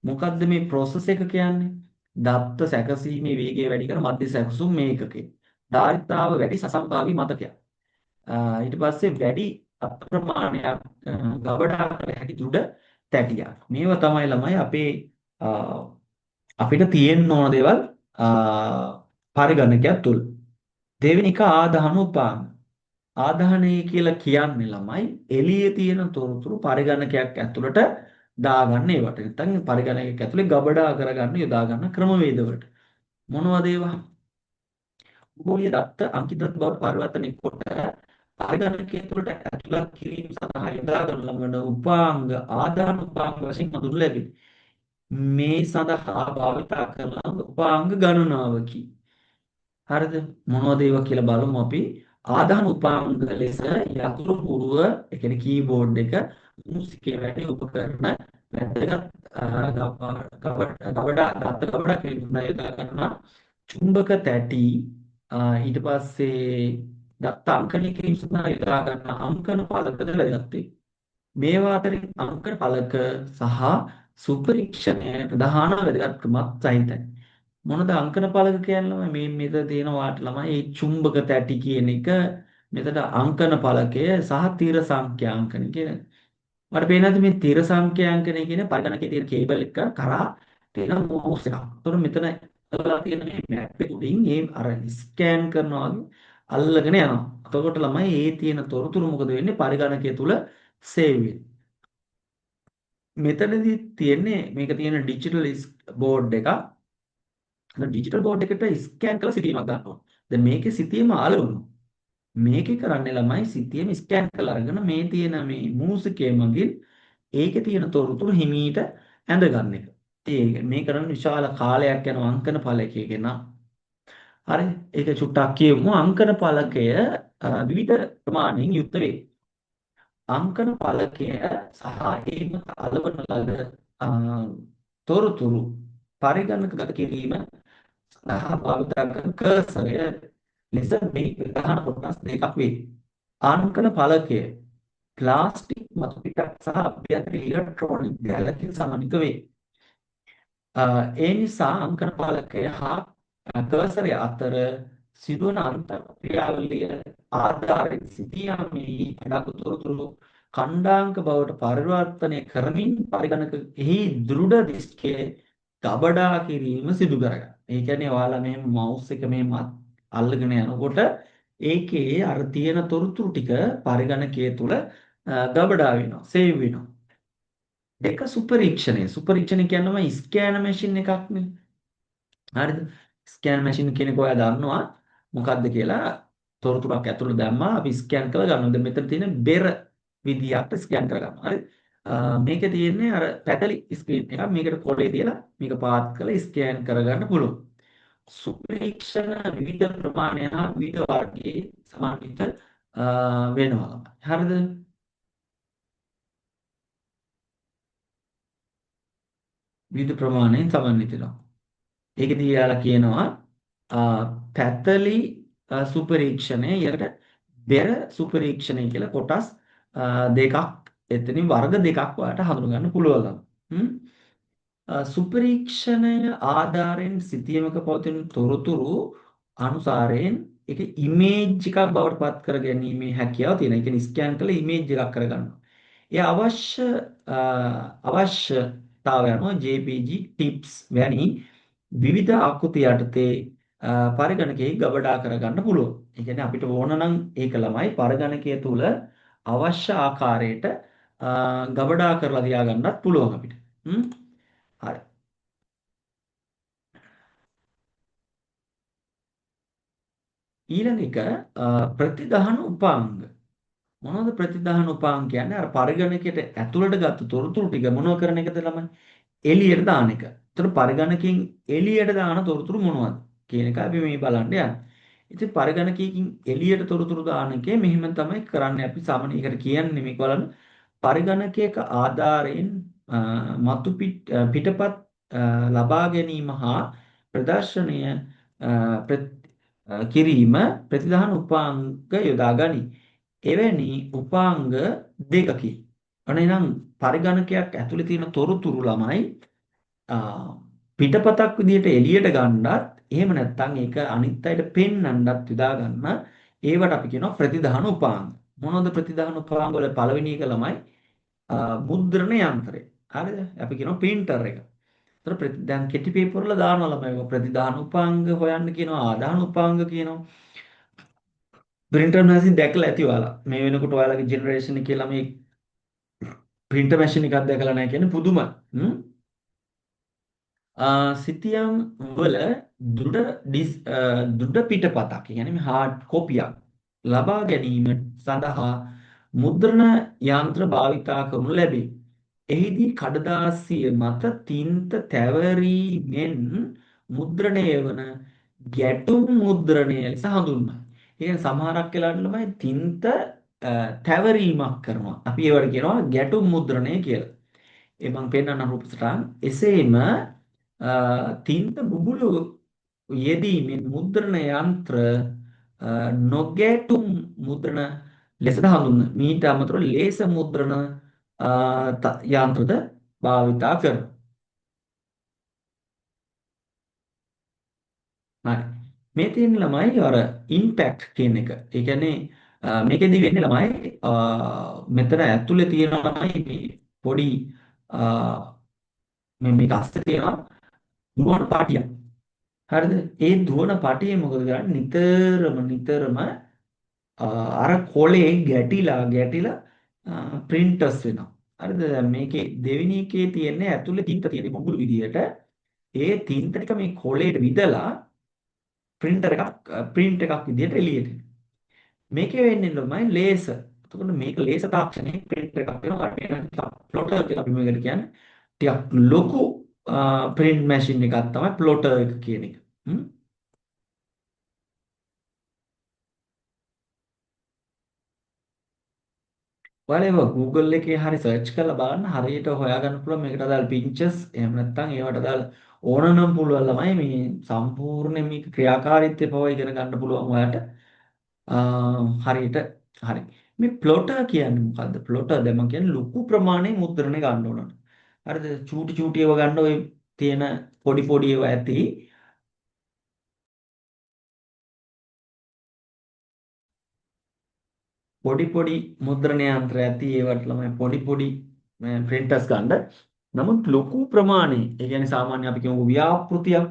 මොකද්ද මේ ප්‍රොසෙසර් එක කියන්නේ? දත්ත සැකසීමේ වේගය වැඩි කර මධ්‍ය සැකසුම් මේකකේ. ධාරිතාව වැඩි සසම්භාවී මතකයක්. ඊට පස්සේ වැඩි අප්‍රමාණයක් ගබඩා කළ හැකි දෘಢ තැටියක්. මේවා තමයි ළමයි අපේ අපිට තියෙන්න ඕන දේවල් පරිගණකයක් තුල. දෙවෙනි එක ආදාහන උපාංග. ආදාහනය කියලා කියන්නේ ළමයි එළියේ තියෙන තොරතුරු පරිගණකයක් ඇතුළට දාගන්න ඒවට. නැත්නම් පරිගණකයක් ඇතුලේ ගබඩා කරගන්න යොදා ගන්න ක්‍රමවේදවලට. මොනවද ඒවා? භූගෝලීය දත්ත අංකිත දත්ත බවට පරිවර්තනය කොට පරිගණකය තුළට ඇතුළත් කිරීම සඳහා යොදා ගනු ලබන උපාංග ආදාන උපාංග වශයෙන් හඳුන්වනු ලැබේ. මේ සඳහා භාවිතා කරන උපාංග ගණනාවකි. හරිද? මොනවද ඒවා කියලා බලමු අපි. ආදාන උපාංග ලෙස යතුරු පුරුව, ඒ කියන්නේ කීබෝඩ් එක, මූසිකයේ වැනි උපකරණ වැදගත් ගබඩා දත්ත ගබඩා කිරීම යොදා ගන්නවා. චුම්බක තැටි, ඊට පස්සේ දත්ත අංකණය කිරීම සඳහා යොදා ගන්න අංකන ඵලකද වැදගත් වේ. මේවා අතරින් අංකන ඵලක සහ සුපරීක්ෂණය ප්‍රධාන වැදගත්කමක් සහිතයි. මොනද අංකන ඵලක කියන්නේ ළමයි? මේ මෙතන තියෙන වාට ළමයි ඒ චුම්බක තැටි කියන එක, මෙතන අංකන ඵලකය සහ තීර සංඛ්‍යාංකන කියන. මට පේනවාද මේ තීර සංඛ්‍යාංකනය කියන පරිගණකයේ තියෙන කේබල් එක කරා තියෙන මවුස් එකක්. ඒතකොට මෙතන අල්ලලා තියෙන මේ මැප් එක උඩින් ඒ අර ස්කෑන් කරනවා වගේ අල්ලගෙන යනවා. එතකොට ළමයි ඒ තියෙන තොරතුරු මොකද වෙන්නේ? පරිගණකය තුල සේව් වෙනවා. මෙතනදී තියෙන්නේ මේක තියෙන ඩිජිටල් බෝඩ් එකක්. ඩිජිටල් බෝඩ් එකට ස්කෑන් කරලා සිතියමක් ගන්න ඕන. දැන් මේකේ සිතියම අලවනවා. මේකේ කරන්නේ ළමයි සිතියම ස්කෑන් කරලා අරගෙන මේ තියෙන මේ මූසිකය මගින් ඒකේ තියෙන තොරතුරු හිමීට ඇඳ ගන්න එක. ඉතින් මේ කරන්න විශාල කාලයක් යන අංකන ඵලකයක නම්. හරි, ඒක චුට්ටක් කියමු. අංකන ඵලකය විවිධ ප්‍රමාණයෙන් යුක්ත වේ. අංකන ඵලකය සහ ඒ මත අලවන ලද තොරතුරු පරිගණකගත කිරීම සඳහා භාවිතා කරන කර්සරය ලෙස මේ ප්‍රධාන කොටස් දෙකක් වේ. අංකන ඵලකය ප්ලාස්ටික් මතු පිටක් සහ අභ්‍යන්තර ඉලෙක්ට්‍රොනික දැලකින් සමන්විත වේ. ඒ නිසා අංකන ඵලකය හා කර්සරය අතර සිදුවන අන්තර් ක්‍රියාවලිය ආධාරයෙන් සිතියමේ අඩංගු තොරතුරු ඛණ්ඩාංක බවට පරිවර්තනය කරමින් පරිගණක එහි දෘಢ දිස්කයේ ගබඩා කිරීම සිදු කරගන්න. ඒ කියන්නේ ඔයාලා මෙහෙම මවුස් එක මෙහෙම අල්ලගෙන යනකොට ඒකේ අර තියෙන තොරතුරු ටික පරිගණකයේ තුල ගබඩා වෙනවා, සේව් වෙනවා. දෙක සුපරීක්ෂණය. සුපරීක්ෂණය කියනම ස්කෑනර් මැෂින් එකක් නේ. හරිද? ස්කෑන් මැෂින් කියන එක ඔයා දන්නවා මොකද්ද කියලා. තොරතුරක් ඇතුළට දැම්මා අපි ස්කෑන් කරලා ගන්නවා. දැන් මෙතන තියෙන බෙර විදියට ස්කෑන් කරගන්නවා. හරි? මේකේ තියෙන්නේ අර පැතලි ස්ක්‍රීන් එකක්. මේකට කොලේ තියලා මේක පාත් කරලා ස්කෑන් කරගන්න පුළුවන්. සුපරීක්ෂණ විවිධ ප්‍රමාණය හා විවිධ වර්ගයේ සමන්විත වෙනවා. හරිද? විවිධ ප්‍රමාණයෙන් සමන්විත වෙනවා. ඒකදී යාලා කියනවා පැතලි සුපරීක්ෂණය ඊළඟට බෙර සුපරීක්ෂණය කියලා කොටස් දෙකක් එතනින් වර්ග දෙකක් ඔයාලට හඳුන ගන්න පුළුවන්. සුපරීක්ෂණය ආධාරයෙන් සිතියමක පවතින තොරතුරු අනුසාරයෙන් ඒක ඉමේජ් එකක් බවට පත් කර ගැනීමේ හැකියාව තියෙනවා. ඒ කියන්නේ ස්කෑන් කරලා ඉමේජ් එකක් කරගන්නවා. ඒ අවශ්‍යතාවය අනුව JPG, tips වැනි විවිධ ආකෘති යටතේ පරිගණකයේ ගබඩා කරගන්න පුළුවන්. ඒ කියන්නේ අපිට ඕන නම් ඒක ළමයි පරිගණකය තුල අවශ්‍ය ආකාරයට ගබඩා කරලා තියාගන්නත් පුළුවන් අපිට. හරි. ඊළඟ එක ප්‍රතිදහන උපාංග. මොනවද ප්‍රතිදහන උපාංග කියන්නේ? අර පරිගණකයට ඇතුළට ගත්ත තොරතුරු ටික මොනව කරන එකද ළමයි? එළියට දාන එක. ඒතර පරිගණකයෙන් එළියට දාන තොරතුරු මොනවද කියන එක අපි මේ බලන්න යන්නේ. ඉතින් පරිගණකයකින් එළියට තොරතුරු දාන එකේ මෙහෙම තමයි කරන්නේ. අපි සාමාන්‍ය ඒකට කියන්නේ මේක බලන්න. පරිගණකයක ආධාරයෙන් මතු පිටපත් ලබා ගැනීම හා ප්‍රදර්ශනය කිරීම ප්‍රතිදාන උපාංග යොදා ගනී. එවැනි උපාංග දෙකකි. අනේ නම් පරිගණකයක් ඇතුලේ තියෙන තොරතුරු ළමයි පිටපතක් විදියට එළියට ගන්නත් එහෙම නැත්නම් ඒක අනිත් අයට පෙන්වන්නත් යොදා ගන්න ඒවට අපි කියනවා ප්‍රතිදාන උපාංග. මොනවද ප්‍රතිදාන උපාංග වල පළවෙනි එක ළමයි මුද්‍රණ යන්ත්‍රය. හරිද? අපි කියනවා ප්‍රින්ටර් එක. ඒතර දැන් කෙටි පේපර් වල දානවා ළමයි ඔය ප්‍රතිදාන උපාංග හොයන්න කියනවා, ආදාන උපාංග කියනවා. ප්‍රින්ටර් මැෂින් දැකලා ඇති ඔයාලා. මේ වෙනකොට ඔයාලගේ ජෙනරේෂන් එකේ ළමයි ප්‍රින්ටර් මැෂින් එකක් දැකලා නැහැ කියන්නේ පුදුමයි. සිතියම් වල දෘಢ පිටපතක්, ඒ කියන්නේ මේ හાર્ඩ් කොපියක් ලබා ගැනීම සඳහා මුද්‍රණ යන්ත්‍ර භාවිතා කරනු ලැබේ. එහිදී කඩදාසිය මත තින්ත තැවරීමෙන් මුද්‍රණය වන ගැටුම් මුද්‍රණය ලෙස හඳුන්වයි. ඒ කියන්නේ සමහරක් වෙලාවට ළමයි තින්ත තැවරීමක් කරනවා. අපි ඒවට කියනවා ගැටුම් මුද්‍රණය කියලා. ඒ මං පෙන්වන්න රූප සටහන්. එසේම තින්ත බුබුලු යෙදීමෙන් මුද්‍රණ යන්ත්‍ර නොගැටුම් මුද්‍රණ ලෙසද හඳුන්වන. මීට අමතරව ලේසර් මුද්‍රණ යන්ත්‍රද භාවිතා කරනවා. හරි. මේ තියෙන ළමයි අර ඉම්පැක්ට් කියන එක. ඒ කියන්නේ මේකෙදි වෙන්නේ ළමයි මෙතන ඇතුලේ තියෙන ළමයි මේ පොඩි මේ මේක අස්සේ තියෙනවා දුවන පාටියක්. හරිද? ඒ දුවන පටිය මොකද කරන්නේ? නිතරම නිතරම අර කොලේ ගැටිලා ගැටිලා ප්‍රින්ටර්ස් වෙනවා. හරිද? දැන් මේකේ දෙවෙනි එකේ තියෙන්නේ ඇතුලේ තින්ත තියෙන බබුළු විදියට ඒ තින්ත ටික මේ කොලේට විදලා ප්‍රින්ටර් එකක් ප්‍රින්ට් එකක් විදියට එළියට එනවා. මේකේ වෙන්නේ ළමයි ලේසර්. එතකොට මේක ලේසර් තාක්ෂණයේ ප්‍රින්ට් එකක් වෙනවා. අර වෙන ප්ලොටර් කියලා අපි මේකට කියන්නේ. ටිකක් ලොකු ප්‍රින්ට් මැෂින් එකක් තමයි ප්ලොටර් එක කියන එක. ඔයාලා ඒවා Google එකේ හරි සර්ච් කරලා බලන්න හරියට හොයාගන්න පුළුවන් මේකට අදාළ පික්චර්ස් එහෙම නැත්නම් ඒවට අදාළ ඕනනම් පුළුවන් ළමයි මේ සම්පූර්ණ මේක ක්‍රියාකාරීත්වය පවා ඉගෙන ගන්න පුළුවන් ඔයාලට. හරියට හරි. මේ ප්ලොටර් කියන්නේ මොකද්ද? ප්ලොටර් දැන් මම කියන්නේ ලොකු ප්‍රමාණයේ මුද්‍රණය ගන්න ඕන. හරිද? චූටි චූටි ඒවා ගන්න ඔය තියෙන පොඩි පොඩි ඒවා ඇති. පොඩි පොඩි මුද්‍රණ යන්ත්‍ර ඇති ඒවට ළමයි පොඩි පොඩි ප්‍රින්ටර්ස් ගන්න. නමුත් ලොකු ප්‍රමාණයේ, ඒ කියන්නේ සාමාන්‍ය අපි කියමු ව්‍යාපෘතියක්,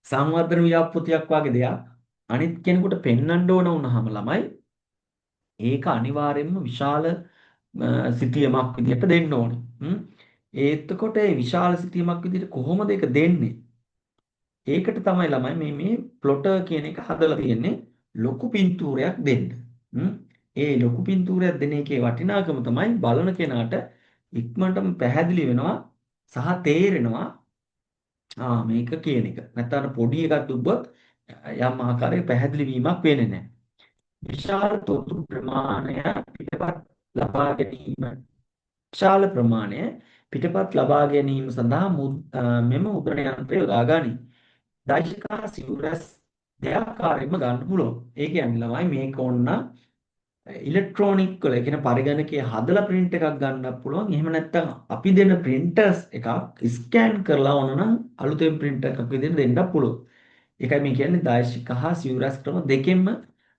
සංවර්ධන ව්‍යාපෘතියක් වගේ දෙයක් අනිත් කෙනෙකුට පෙන්වන්න ඕන වුණාම ළමයි ඒක අනිවාර්යයෙන්ම විශාල සිතියමක් විදියට දෙන්න ඕනේ. එතකොට ඒ විශාල සිතියමක් විදියට කොහොමද ඒක දෙන්නේ? ඒකට තමයි ළමයි මේ ප්ලොටර් කියන එක හදලා තියෙන්නේ ලොකු පින්තූරයක් දෙන්න. ඒ ලොකු පින්තූරයක් දෙන එකේ වටිනාකම තමයි බලන කෙනාට ඉක්මනටම පැහැදිලි වෙනවා සහ තේරෙනවා මේක කියන එක. නැත්නම් පොඩි එකක් දුබ්බොත් යම් ආකාරයක පැහැදිලි වීමක් වෙන්නේ නැහැ. විශාල තොරතුරු ප්‍රමාණය පිටපත් ලබා ගැනීම. විශාල ප්‍රමාණය පිටපත් ලබා ගැනීම සඳහා මෙම මුද්‍රණ යන්ත්‍රය යොදා ගනී. දෛශික හා සිවුරස් දෙආකාරයෙන්ම ගන්න පුළුවන්. ඒ කියන්නේ ළමයි මේක ඕන ඉලෙක්ට්‍රොනික වල, ඒ කියන්නේ පරිගණකයේ හදලා ප්‍රින්ට් එකක් ගන්නත් පුළුවන්. එහෙම නැත්නම් අපි දෙන ප්‍රින්ටර්ස් එකක් ස්කෑන් කරලා ඕන නම් අලුතෙන් ප්‍රින්ට් එකක් විදිහට දෙන්නත් පුළුවන්. ඒකයි මේ කියන්නේ දෛශික හා සිවුරස් ක්‍රම දෙකෙන්ම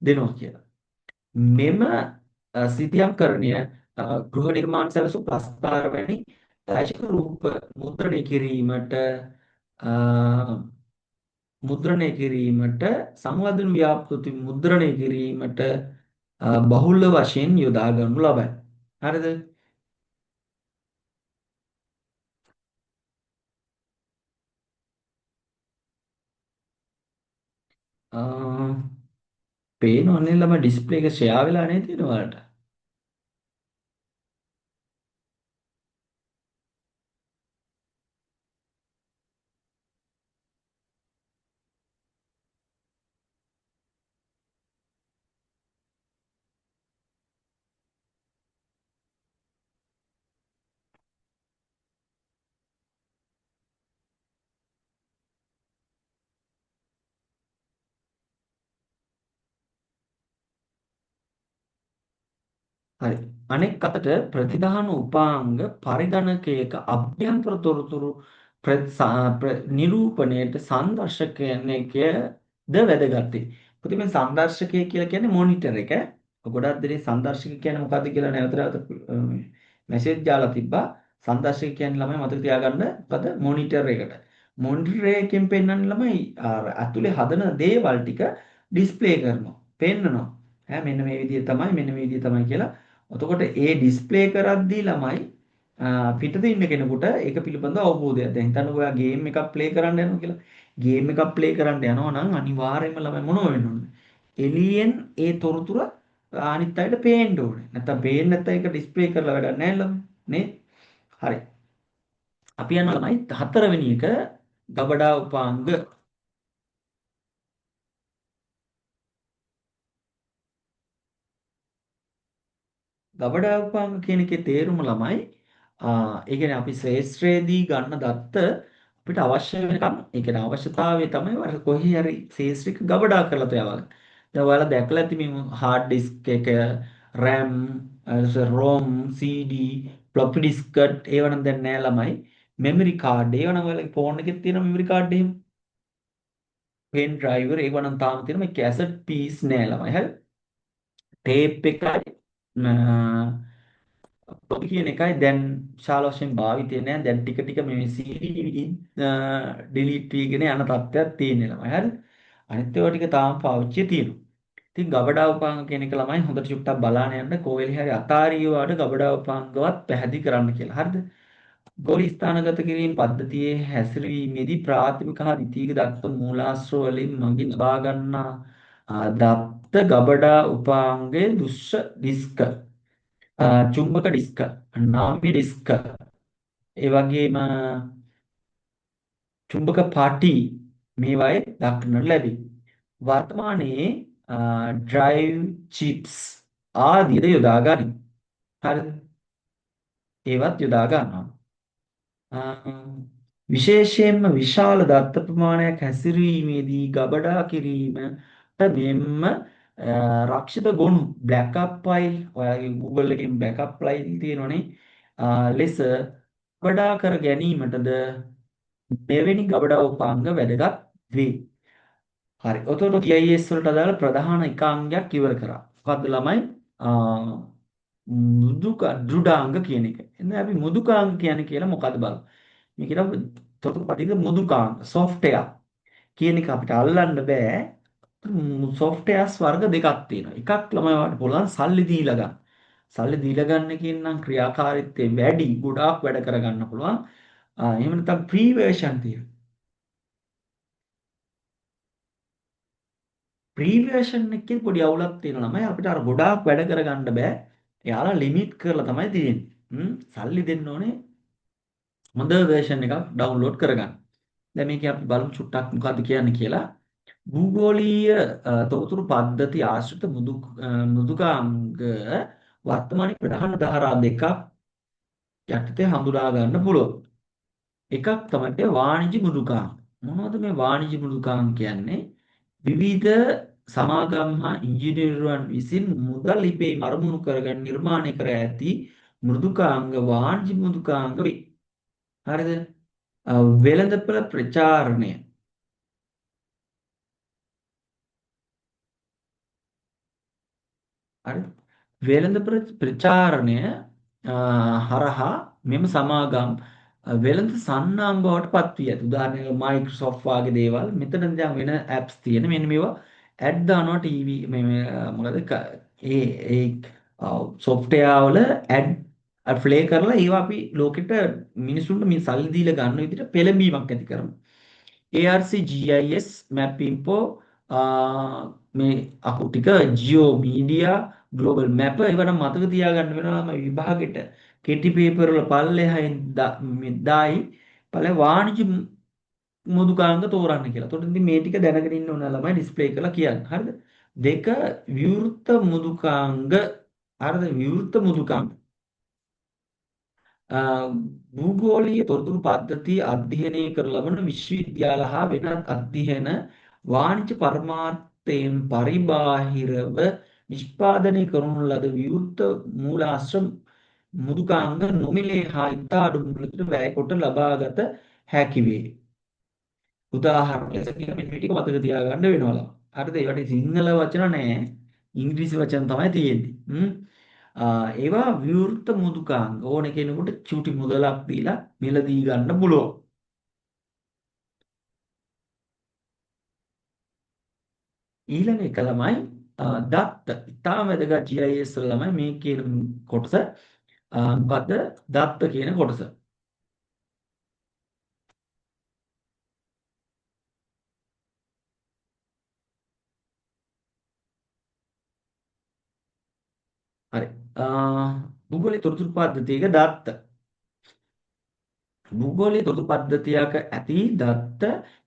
දෙනවා කියලා. මෙම සිතියම්කරණය ගෘහ නිර්මාණ සැලසුම් ප්‍රස්තාර වැනි දෛශික රූප මුද්‍රණය කිරීමට සංවර්ධන ව්‍යාපෘති මුද්‍රණය කිරීමට බහුල වශයෙන් යොදා ගනු ලබයි. හරිද? පේනවනේ ළමයි ඩිස්ප්ලේ එක ෂෙයා වෙලා නේද තියෙන්නේ ඔයාලට? හරි. අනෙක් අතට ප්‍රතිදාන උපාංග පරිගණකයක අභ්‍යන්තර තොරතුරු නිරූපණයට සංදර්ශකයද වැදගත් වේ. පුතේ මේ සංදර්ශකය කියලා කියන්නේ මොනිටර් එක. ගොඩක් දෙනෙක් සංදර්ශක කියන්නේ මොකද්ද කියලා නැවත නැවත මැසේජ් දාලා තිබ්බා. සංදර්ශක කියන්නේ ළමයි මතක තියාගන්න මොකද මොනිටර් එකට. මොනිටර් එකෙන් පෙන්වන්නේ ළමයි අර ඇතුලේ හදන දේවල් ටික ඩිස්ප්ලේ කරනවා, පෙන්නනවා. මෙන්න මේ විදිය තමයි, මෙන්න මේ විදිය තමයි කියලා. එතකොට ඒ ඩිස්ප්ලේ කරද්දී ළමයි පිටත ඉන්න කෙනෙකුට ඒක පිළිබඳව අවබෝධයක්. දැන් හිතන්නකෝ ඔයා ගේම් එකක් ප්ලේ කරන්න යනවා කියලා. ගේම් එකක් ප්ලේ කරන්න යනවා නම් අනිවාර්යයෙන්ම ළමයි මොනව වෙන්න ඕනද? එළියෙන් ඒ තොරතුර අනිත් අයට පේන්න ඕනේ. නැත්තම් පේන්නේ නැත්නම් ඒක ඩිස්ප්ලේ කරලා වැඩක් නැහැ ළමයි. නේ? හරි. අපි යනවා ළමයි හතරවෙනි එක ගබඩා උපාංග. ගබඩා උපාංග කියන එකේ තේරුම ළමයි ඒ කියන්නේ අපි ශ්‍රේෂ්ත්‍රයේදී ගන්න දත්ත අපිට අවශ්‍ය වෙනකම් ඒ කියන්නේ අවශ්‍යතාවය තමයි අර කොහේ හරි ශේෂ්ත්‍රික ගබඩා කරලා තියාගන්න. දැන් ඔයාලා දැකලා ඇති මේ හાર્ඩ් ඩිස්ක් එක, RAM, ROM, CD, floppy diskette ඒව නම් දැන් නෑ ළමයි. මෙමරි කාඩ් ඒව නම් ඔයාලගේ ෆෝන් එකේ තියෙන මෙමරි කාඩ් එහෙම. පෙන් ඩ්‍රයිවර් ඒව නම් තාම තියෙනවා. මේ කැසට් පීස් නෑ ළමයි. හරි. ටේප් එකයි ෆ්ලොපි කියන එකයි දැන් විශාල වශයෙන් භාවිතය නෑ. දැන් ටික ටික මේ CD delete වීගෙන යන තත්ත්වයක් තියෙන ළමයි. හරි. අනිත් ඒවා ටික තාම පාවිච්චියේ තියෙනවා. ඉතින් ගබඩා උපාංග කියන එක ළමයි හොඳට චුට්ටක් බලාන යන්න කොහෙලි හරි අතාරියවාට ගබඩා උපාංගවත් පැහැදිලි කරන්න කියලා. හරිද? ගෝලී ස්ථානගත කිරීම පද්ධතියේ හැසිරවීමේදී ප්‍රාථමික හා ද්විතීක දත්ත මූලාශ්‍ර වලින් මගින් ලබා ගන්නා දත්ත ගබඩා උපාංගයේ දුෂ්‍ය ඩිස්ක, චුම්බක ඩිස්ක, නාමි ඩිස්ක, ඒ වගේම චුම්බක පටි මේවායේ දක්නට ලැබේ. වර්තමානයේ ඩ්‍රයිව් චිප්ස් ආදියද යොදා ගනී. හරිද? ඒවත් යොදා ගන්නවා. විශේෂයෙන්ම විශාල දත්ත ප්‍රමාණයක් හැසිරීමේදී ගබඩා කිරීමට මෙන්ම රක්ෂිත ගොනු බෑකප් ෆයිල්, ඔයාලගේ Google එකෙන් බෑකප් ෆයිල් තියෙනවනේ, ලෙස ගබඩා කර ගැනීමටද මෙවැනි ගබඩා උපාංග වැදගත් වේ. හරි. ඔතන GIS වලට අදාළ ප්‍රධාන එක අංගයක් ඉවර කරා. මොකද්ද ළමයි? මුදුක දෘಢාංග කියන එක. එහෙනම් අපි මුදුකාංග කියන්නේ කියලා මොකද්ද බලමු. මේ කියන තොරතුරු පටික මුදුකාංග සොෆ්ට්වෙයාර් කියන එක අපිට අල්ලන්න බෑ. සොෆ්ට්වෙයාර්ස් වර්ග දෙකක් තියෙනවා. එකක් ළමයි ඔයාලට පුළුවන් සල්ලි දීලා ගන්න. සල්ලි දීලා ගන්න එකෙන් නම් ක්‍රියාකාරීත්වය වැඩි, ගොඩාක් වැඩ කරගන්න පුළුවන්. එහෙම නැත්නම් ෆ්‍රී වර්ෂන් තියෙනවා. ෆ්‍රී වර්ෂන් එකේ පොඩි අවුලක් තියෙනවා ළමයි. අපිට අර ගොඩාක් වැඩ කරගන්න බෑ. එයාලා ලිමිට් කරලා තමයි තියෙන්නේ. සල්ලි දෙන්න ඕනේ හොඳ වර්ෂන් එකක් ඩවුන්ලෝඩ් කරගන්න. දැන් මේකේ අපි බලමු චුට්ටක් මොකද්ද කියන්නේ කියලා. භූගෝලීය තොරතුරු පද්ධති ආශ්‍රිත මෘදුකාංග වර්තමානයේ ප්‍රධාන ධාරා දෙකක් යටතේ හඳුනා ගන්න පුළුවන්. එකක් තමයි වාණිජ මෘදුකාංග. මොනවද මේ වාණිජ මෘදුකාංග කියන්නේ? විවිධ සමාගම් හා ඉංජිනේරුවන් විසින් මුදල් ලිපේ අරමුණු කරගෙන නිර්මාණය කර ඇති මෘදුකාංග වාණිජ මෘදුකාංග වේ. හරිද? වෙළඳපළ ප්‍රචාරණය. හරි. වෙළඳපළ ප්‍රචාරණය හරහා මෙම සමාගම් වෙළඳ සන්නාම බවට පත් වී ඇත. උදාහරණයක් මයික්‍රොසොෆ්ට් වගේ දේවල්. මෙතන දැන් වෙන ඇප්ස් තියෙන. මෙන්න මේවා ඇඩ් දානවා ටීවී මේ මොකද ඒ ඒ සොෆ්ට්වෙයාර් වල ඇඩ් ප්ලේ කරලා ඒවා අපි ලෝකෙට මිනිසුන්ට මේ සල්ලි දීලා ගන්න විදිහට පෙළඹීමක් ඇති කරනවා. ARC GIS Map Info මේ අකු ටික Geo Media Global Map ඒවා නම් මතක තියාගන්න වෙනවා මේ විභාගෙට කෙටි පේපර් වල පල්ලෙහායින් මේ දායි පල්ලෙ වාණිජ මෘදුකාංග තෝරන්න කියලා. එතකොට ඉතින් මේ ටික දැනගෙන ඉන්න ඕන ළමයි ඩිස්ප්ලේ කරලා කියන්න. හරිද? දෙක විවෘත මෘදුකාංග. හරිද? විවෘත මෘදුකාංග. භූගෝලීය තොරතුරු පද්ධති අධ්‍යයනය කර ලබන විශ්වවිද්‍යාල හා වෙනත් අධ්‍යයන වාණිජ පරමාර්ථයෙන් පරිබාහිරව නිෂ්පාදනය කරනු ලද විවෘත මූලාශ්‍ර මෘදුකාංග නොමිලේ හා ඉතා අඩු මුදලකට වැය කොට ලබාගත හැකි වේ. උදාහරණ ලෙස කියන මෙන්න මේ ටික මතක තියාගන්න වෙනවා ළමයි. හරිද? ඒවට සිංහල වචන නෑ. ඉංග්‍රීසි වචන තමයි තියෙන්නේ. ඒවා විවෘත මෘදුකාංග. ඕන කෙනෙකුට චුටි මුදලක් දීලා මිලදී ගන්න පුළුවන්. ඊළඟ එක ළමයි දත්ත. ඉතාම වැදගත් GIS වල ළමයි මේ කියන කොටස. මොකද්ද? දත්ත කියන කොටස. හරි. භූගෝලීය තොරතුරු පද්ධතියක දත්ත. භූගෝලීය තොරතුරු පද්ධතියක ඇති දත්ත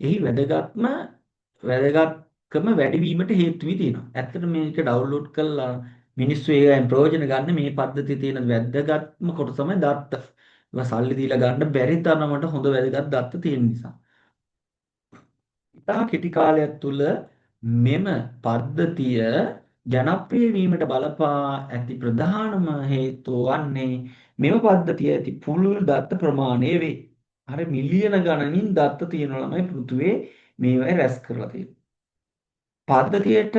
එහි වැදගත්කම වැඩි වීමට හේතු වී තියෙනවා. ඇත්තට මේක ඩවුන්ලෝඩ් කරලා මිනිස්සු ඒවෙන් ප්‍රයෝජන ගන්න මේ පද්ධතියේ තියෙන වැදගත්ම කොටස තමයි දත්ත. ඒවා සල්ලි දීලා ගන්න බැරි තරමට හොඳ වැදගත් දත්ත තියෙන නිසා. ඉතා කෙටි කාලයක් තුළ මෙම පද්ධතිය ජනප්‍රිය වීමට බලපා ඇති ප්‍රධානම හේතුව වන්නේ මෙම පද්ධතිය ඇති පුළුල් දත්ත ප්‍රමාණය වේ. අර මිලියන ගණනින් දත්ත තියෙන ළමයි පෘථුවේ මේවයි රැස් කරලා තියෙන්නේ. පද්ධතියට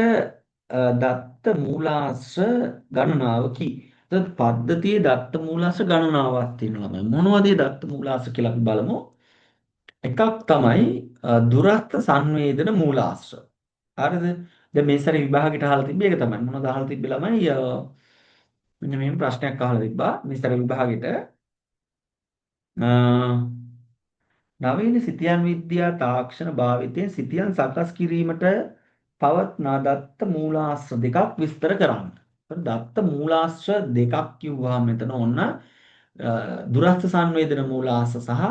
දත්ත මූලාශ්‍ර ගණනාවකි. එතකොට පද්ධතියේ දත්ත මූලාශ්‍ර ගණනාවක් තියෙනවා ළමයි. මොනවද මේ දත්ත මූලාශ්‍ර කියලා අපි බලමු. එකක් තමයි දුරස්ථ සංවේදන මූලාශ්‍ර. හරිද? දැන් මේ සැරේ විභාගෙට අහලා තිබ්බේ ඒක තමයි. මොනවද අහලා තිබ්බේ ළමයි? මෙන්න මෙහෙම ප්‍රශ්නයක් අහලා තිබ්බා මේ සැරේ විභාගෙට. නවීන සිතියන් විද්‍යා තාක්ෂණ භාවිතයෙන් සිතියන් සකස් කිරීමට පවත්නා දත්ත මූලාශ්‍ර දෙකක් විස්තර කරන්න. දත්ත මූලාශ්‍ර දෙකක් කිව්වහම මෙතන ඔන්න දුරස්ථ සංවේදන මූලාශ්‍ර සහ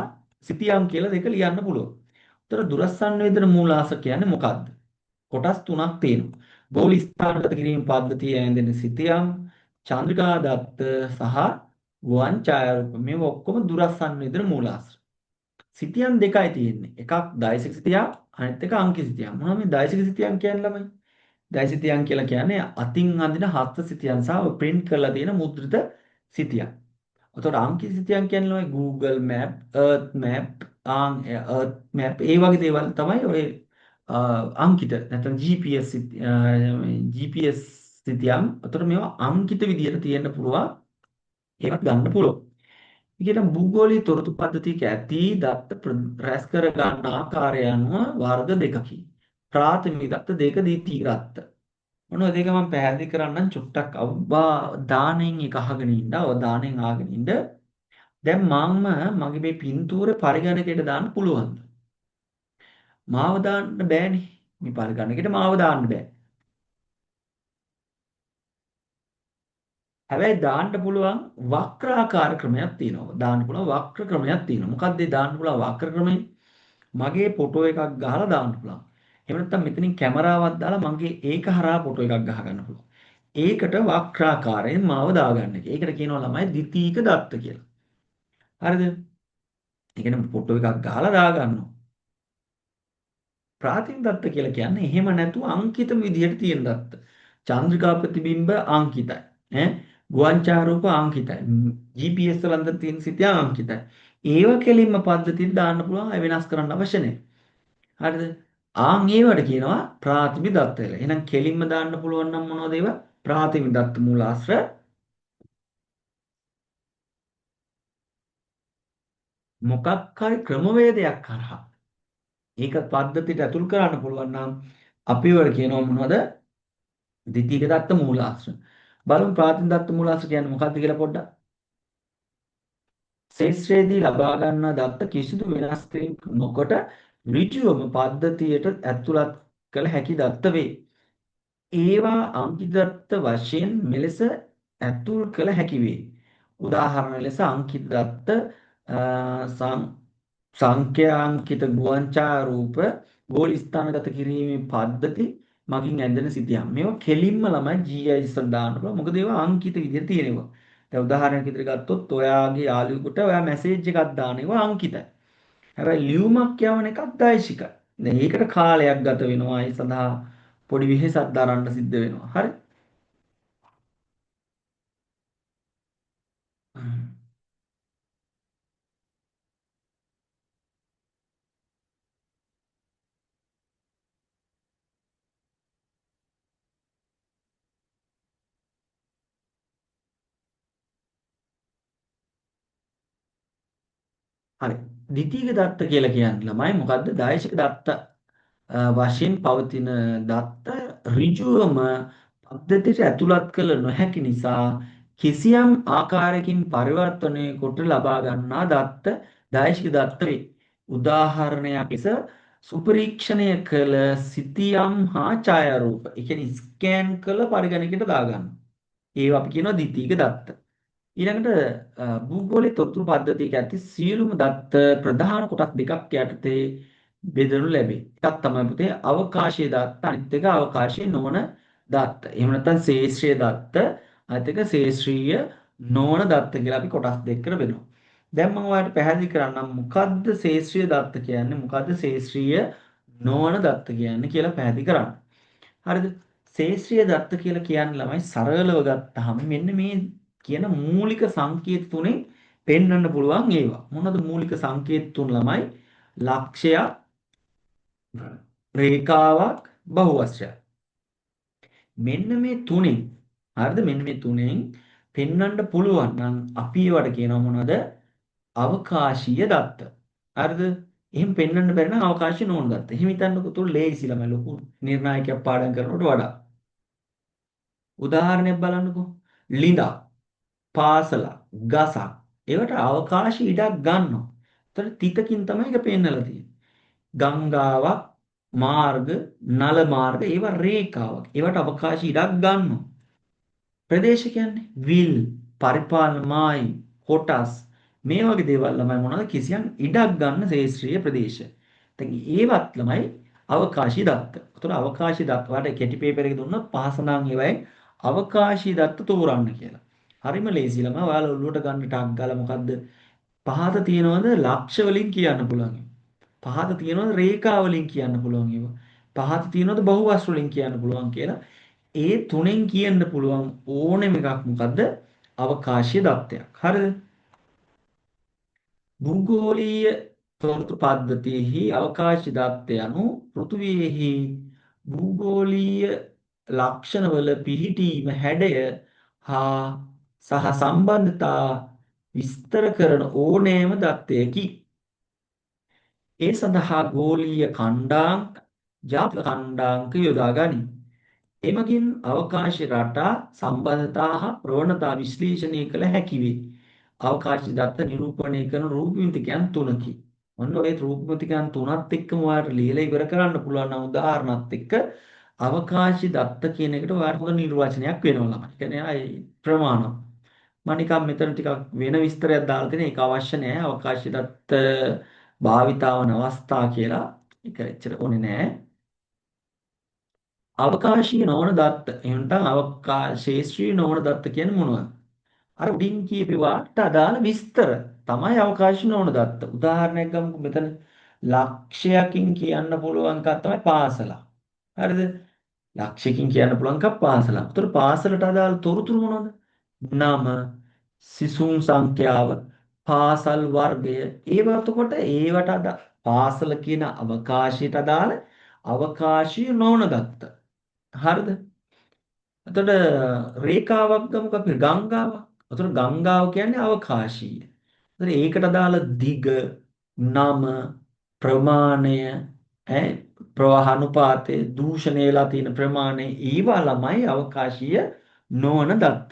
සිතියන් කියලා දෙක ලියන්න පුළුවන්. උතර දුරස්ථ සංවේදන මූලාශ්‍ර කියන්නේ මොකද්ද? කොටස් තුනක් තියෙනවා. ගෝල ස්ථානගත කිරීම පද්ධතිය ඇඳෙන සිතියම්, චන්ද්‍රිකා දත්ත සහ ගුවන් ඡායාරූප මේවා ඔක්කොම දුරස්ථ සංවේදන මූලාශ්‍ර. සිතියම් දෙකයි තියෙන්නේ. එකක් දෛසික සිතියම්, අනිත් එක අංකිත සිතියම්. මොනවද මේ දෛසික සිතියම් කියන්නේ ළමයි? දෛසික සිතියම් කියලා කියන්නේ අතින් අඳින හස්ත සිතියම් සහ ප්‍රින්ට් කරලා තියෙන මුද්‍රිත සිතියම්. එතකොට අංකිත සිතියම් කියන්නේ ළමයි Google Map, Earth Map, Earth Map ඒ වගේ දේවල් තමයි ඔය අංකිත නැත්නම් GPS GPS සිතියම්. එතකොට මේවා අංකිත විදියට තියෙන්න පුළුවන්. ඒවත් ගන්න පුළුවන්. ඊට භූගෝලීය තොරතුරු පද්ධතියක ඇති දත්ත රැස් කර ගන්න ආකාරය අනුව වර්ග දෙකකි. ප්‍රාථමික දත්ත දෙක ද්විතීක දත්ත. මොනවද ඒක මම පැහැදිලි කරන්නම් චුට්ටක් අවධානයෙන් එක අහගෙන ඉන්න, අවධානයෙන් අහගෙන ඉන්න. දැන් මම මගේ මේ පින්තූරේ පරිගණකයට දාන්න පුළුවන්ද? මාව දාන්න බෑනේ. මේ පරිගණකයට මාව දාන්න බෑ. හැබැයි දාන්න පුළුවන් වක්‍රාකාර ක්‍රමයක් තියෙනවා. දාන්න පුළුවන් වක්‍ර ක්‍රමයක් තියෙනවා. මොකක්ද ඒ දාන්න පුළුවන් වක්‍ර ක්‍රමය? මගේ ෆොටෝ එකක් ගහලා දාන්න පුළුවන්. එහෙම නැත්නම් මෙතනින් කැමරාවක් දාලා මගේ ඒක හරහා ෆොටෝ එකක් ගහ ගන්න පුළුවන්. ඒකට වක්‍රාකාරයෙන් මාව දාගන්න එක. ඒකට කියනවා ළමයි ද්විතීක දත්ත කියලා. හරිද? ඒ කියන්නේ ෆොටෝ එකක් ගහලා දාගන්නවා. ප්‍රාථමික දත්ත කියලා කියන්නේ එහෙම නැතුව අංකිත විදිහට තියෙන දත්ත. චන්ද්‍රිකා ප්‍රතිබිම්බ අංකිතයි. ඈ ගුවන් ඡායාරූප අංකිතයි. GPS වල අන්තර තියෙන සිතිය අංකිතයි. ඒව කෙලින්ම පද්ධතියට දාන්න පුළුවන්, අය වෙනස් කරන්න අවශ්‍ය නැහැ. හරිද? ආන් ඒවට කියනවා ප්‍රාථමික දත්ත කියලා. එහෙනම් කෙලින්ම දාන්න පුළුවන් නම් මොනවද ඒවා? ප්‍රාථමික දත්ත මූලාශ්‍ර. මොකක් හරි ක්‍රමවේදයක් හරහා ඒක පද්ධතියට ඇතුල් කරන්න පුළුවන් නම් අපි ඒවට කියනවා මොනවද? ද්විතීක දත්ත මූලාශ්‍ර. බලමු ප්‍රාථමික දත්ත මූලාශ්‍ර කියන්නේ මොකක්ද කියලා පොඩ්ඩක්. ක්ෂේත්‍රයේදී ලබා ගන්නා දත්ත කිසිදු වෙනස් කිරීමක් නොකොට ඍජුවම පද්ධතියට ඇතුළත් කළ හැකි දත්ත වේ. ඒවා අංකිත දත්ත වශයෙන් මෙලෙස ඇතුල් කළ හැකි වේ. උදාහරණ ලෙස අංකිත දත්ත සංඛ්‍යාංකිත ගුවන් ඡායාරූප ගෝල ස්ථානගත කිරීමේ පද්ධති මගින් ඇඳෙන සිතියම්. මේවා කෙලින්ම ළමයි GIS වල දාන්න පුළුවන්. මොකද ඒවා අංකිත විදිහට තියෙනවා. දැන් උදාහරණයක් විදිහට ගත්තොත් ඔයාගේ යාළුවෙකුට ඔයා මැසේජ් එකක් දාන ඒවා අංකිතයි. හැබැයි ලියුමක් යවන එකක් දෛශිකයි. දැන් ඒකට කාලයක් ගත වෙනවා. ඒ සඳහා පොඩි වෙහෙසක් දරන්න සිද්ධ වෙනවා. හරි? හරි. ද්විතීක දත්ත කියලා කියන්නේ ළමයි මොකද්ද? දෛශික දත්ත වශයෙන් පවතින දත්ත ඍජුවම පද්ධතියට ඇතුළත් කළ නොහැකි නිසා කිසියම් ආකාරයකින් පරිවර්තනය කොට ලබා ගන්නා දත්ත දෛශික දත්ත වේ. උදාහරණයක් ලෙස සුපරීක්ෂණය කළ සිතියම් හා ඡායාරූප, ඒ කියන්නේ ස්කෑන් කළ පරිගණකයට දාගන්න. ඒවා අපි කියනවා ද්විතීක දත්ත. ඊළඟට භූගෝලීය තොරතුරු පද්ධතියක ඇති සියලුම දත්ත ප්‍රධාන කොටස් දෙකක් යටතේ බෙදනු ලැබේ. එකක් තමයි පුතේ අවකාශීය දත්ත, අනිත් එක අවකාශීය නොවන දත්ත. එහෙම නැත්නම් ශේෂ්ත්‍රීය දත්ත, අනිත් එක ශේෂ්ත්‍රීය නොවන දත්ත කියලා අපි කොටස් දෙකකට බෙදනවා. දැන් මම ඔයාලට පැහැදිලි කරන්නම් මොකද්ද ශේෂ්ත්‍රීය දත්ත කියන්නේ, මොකද්ද ශේෂ්ත්‍රීය නොවන දත්ත කියන්නේ කියලා පැහැදිලි කරන්න. හරිද? ශේෂ්ත්‍රීය දත්ත කියලා කියන්නේ ළමයි සරලව ගත්තාම මෙන්න මේ කියන මූලික සංකේත තුනෙන් පෙන්වන්න පුළුවන් ඒවා. මොනවද මූලික සංකේත තුන ළමයි? ලක්ෂයක්, රේඛාවක්, බහුවස්ත්‍රයක්. මෙන්න මේ තුනෙන්, හරිද? මෙන්න මේ තුනෙන් පෙන්වන්න පුළුවන් නම් අපි ඒවට කියනවා මොනවද? අවකාශීය දත්ත. හරිද? එහෙම පෙන්වන්න බැරි නම් අවකාශීය නොවන දත්ත. එහෙම හිතන්නකෝ තුන ලේසි ළමයි, ලොකු නිර්ණායකයක් පාඩම් කරනකොට වඩා. උදාහරණයක් බලන්නකෝ. ලිඳක්, පාසලක්, ගසක්. ඒවට අවකාශීය ඉඩක් ගන්නවා. ඒතර තිතකින් තමයි ඒක පෙන්නලා තියෙන්නේ. ගංගාවක්, මාර්ග, නල මාර්ග, ඒවා රේඛාවක්. ඒවට අවකාශීය ඉඩක් ගන්නවා. ප්‍රදේශ කියන්නේ විල්, පරිපාලන මායි, කොටස්, මේ වගේ දේවල් ළමයි මොනවද? කිසියම් ඉඩක් ගන්න ශේෂ්ත්‍රීය ප්‍රදේශ. දැන් ඒවත් ළමයි අවකාශී දත්ත. උතන අවකාශී දත්ත ඔයාලට කෙටි පේපර් එක දුන්නොත් පහස නම් ඒවයින් අවකාශී දත්ත තෝරන්න කියලා. හරිම ලේසි ළමයි. ඔයාලා ඔළුවට ගන්න ටක් ගාලා මොකද්ද? පහත තියෙනවද ලක්ෂ වලින් කියන්න පුළුවන්. පහත තියෙනවද රේඛා වලින් කියන්න පුළුවන් ඒවා. පහත තියෙනවද බහුවස්ත්‍ර වලින් කියන්න පුළුවන් කියලා. ඒ තුනෙන් කියන්න පුළුවන් ඕනෙම එකක් මොකද්ද? අවකාශීය දත්තයක්. හරිද? භූගෝලීය තොරතුරු පද්ධතියෙහි අවකාශ දත්ත යනු පෘථුවියෙහි භූගෝලීය ලක්ෂණවල පිහිටීම, හැඩය හා සහ සම්බන්ධතා විස්තර කරන ඕනෑම දත්තයකි. ඒ සඳහා ගෝලීය කණ්ඩාංක, ජාතික කණ්ඩාංක යොදා ගනී. එමගින් අවකාශ රටා සම්බන්ධතා හා ප්‍රවණතා විශ්ලේෂණය කළ හැකි වේ. අවකාශ දත්ත නිරූපණය කරන රූපමිතිකයන් තුනකි. ඔන්න ඔය රූපමිතිකයන් තුනත් එක්කම ඔයාලට ලියලා ඉවර කරන්න පුළුවන් නම් උදාහරණත් එක්ක අවකාශ දත්ත කියන එකට ඔයාලට හොඳ නිර්වචනයක් වෙනවා ළමයි. ඒ කියන්නේ ආයේ ප්‍රමාණ. මම නිකන් මෙතන ටිකක් වෙන විස්තරයක් දාලා තියෙන ඒක අවශ්‍ය නෑ. අවකාශ දත්ත භාවිතා වන අවස්ථා කියලා ඒක එච්චර ඕනේ නෑ. අවකාශීය නොවන දත්ත, එහෙම නැත්නම් අවකාශේෂ්ත්‍රීය නොවන දත්ත කියන්නේ මොනවද? අර උඩින් කියපේවාට අදාළ විස්තර තමයි අවකාශීය නොවන දත්ත. උදාහරණයක් ගමුකෝ. මෙතන ලක්ෂයකින් කියන්න පුළුවන් එකක් තමයි පාසල. හරිද? ලක්ෂයකින් කියන්න පුළුවන් එකක් පාසල. උතර පාසලට අදාළ තොරතුරු මොනවද? නම, සිසුන් සංඛ්‍යාව, පාසල් වර්ගය. ඒවා එතකොට ඒවට අදාළ පාසල කියන අවකාශයට අදාළ අවකාශීය නොවන දත්ත. හරිද? එතකොට රේඛාවක් ගමුකෝ අපි, ගංගාවක්. එතකොට ගංගාව කියන්නේ අවකාශීය. එතකොට ඒකට අදාළ දිග, නම, ප්‍රමාණය, ප්‍රවාහ අනුපාතය, දූෂණය වෙලා තියෙන ප්‍රමාණය, ඒවා ළමයි අවකාශීය නොවන දත්ත.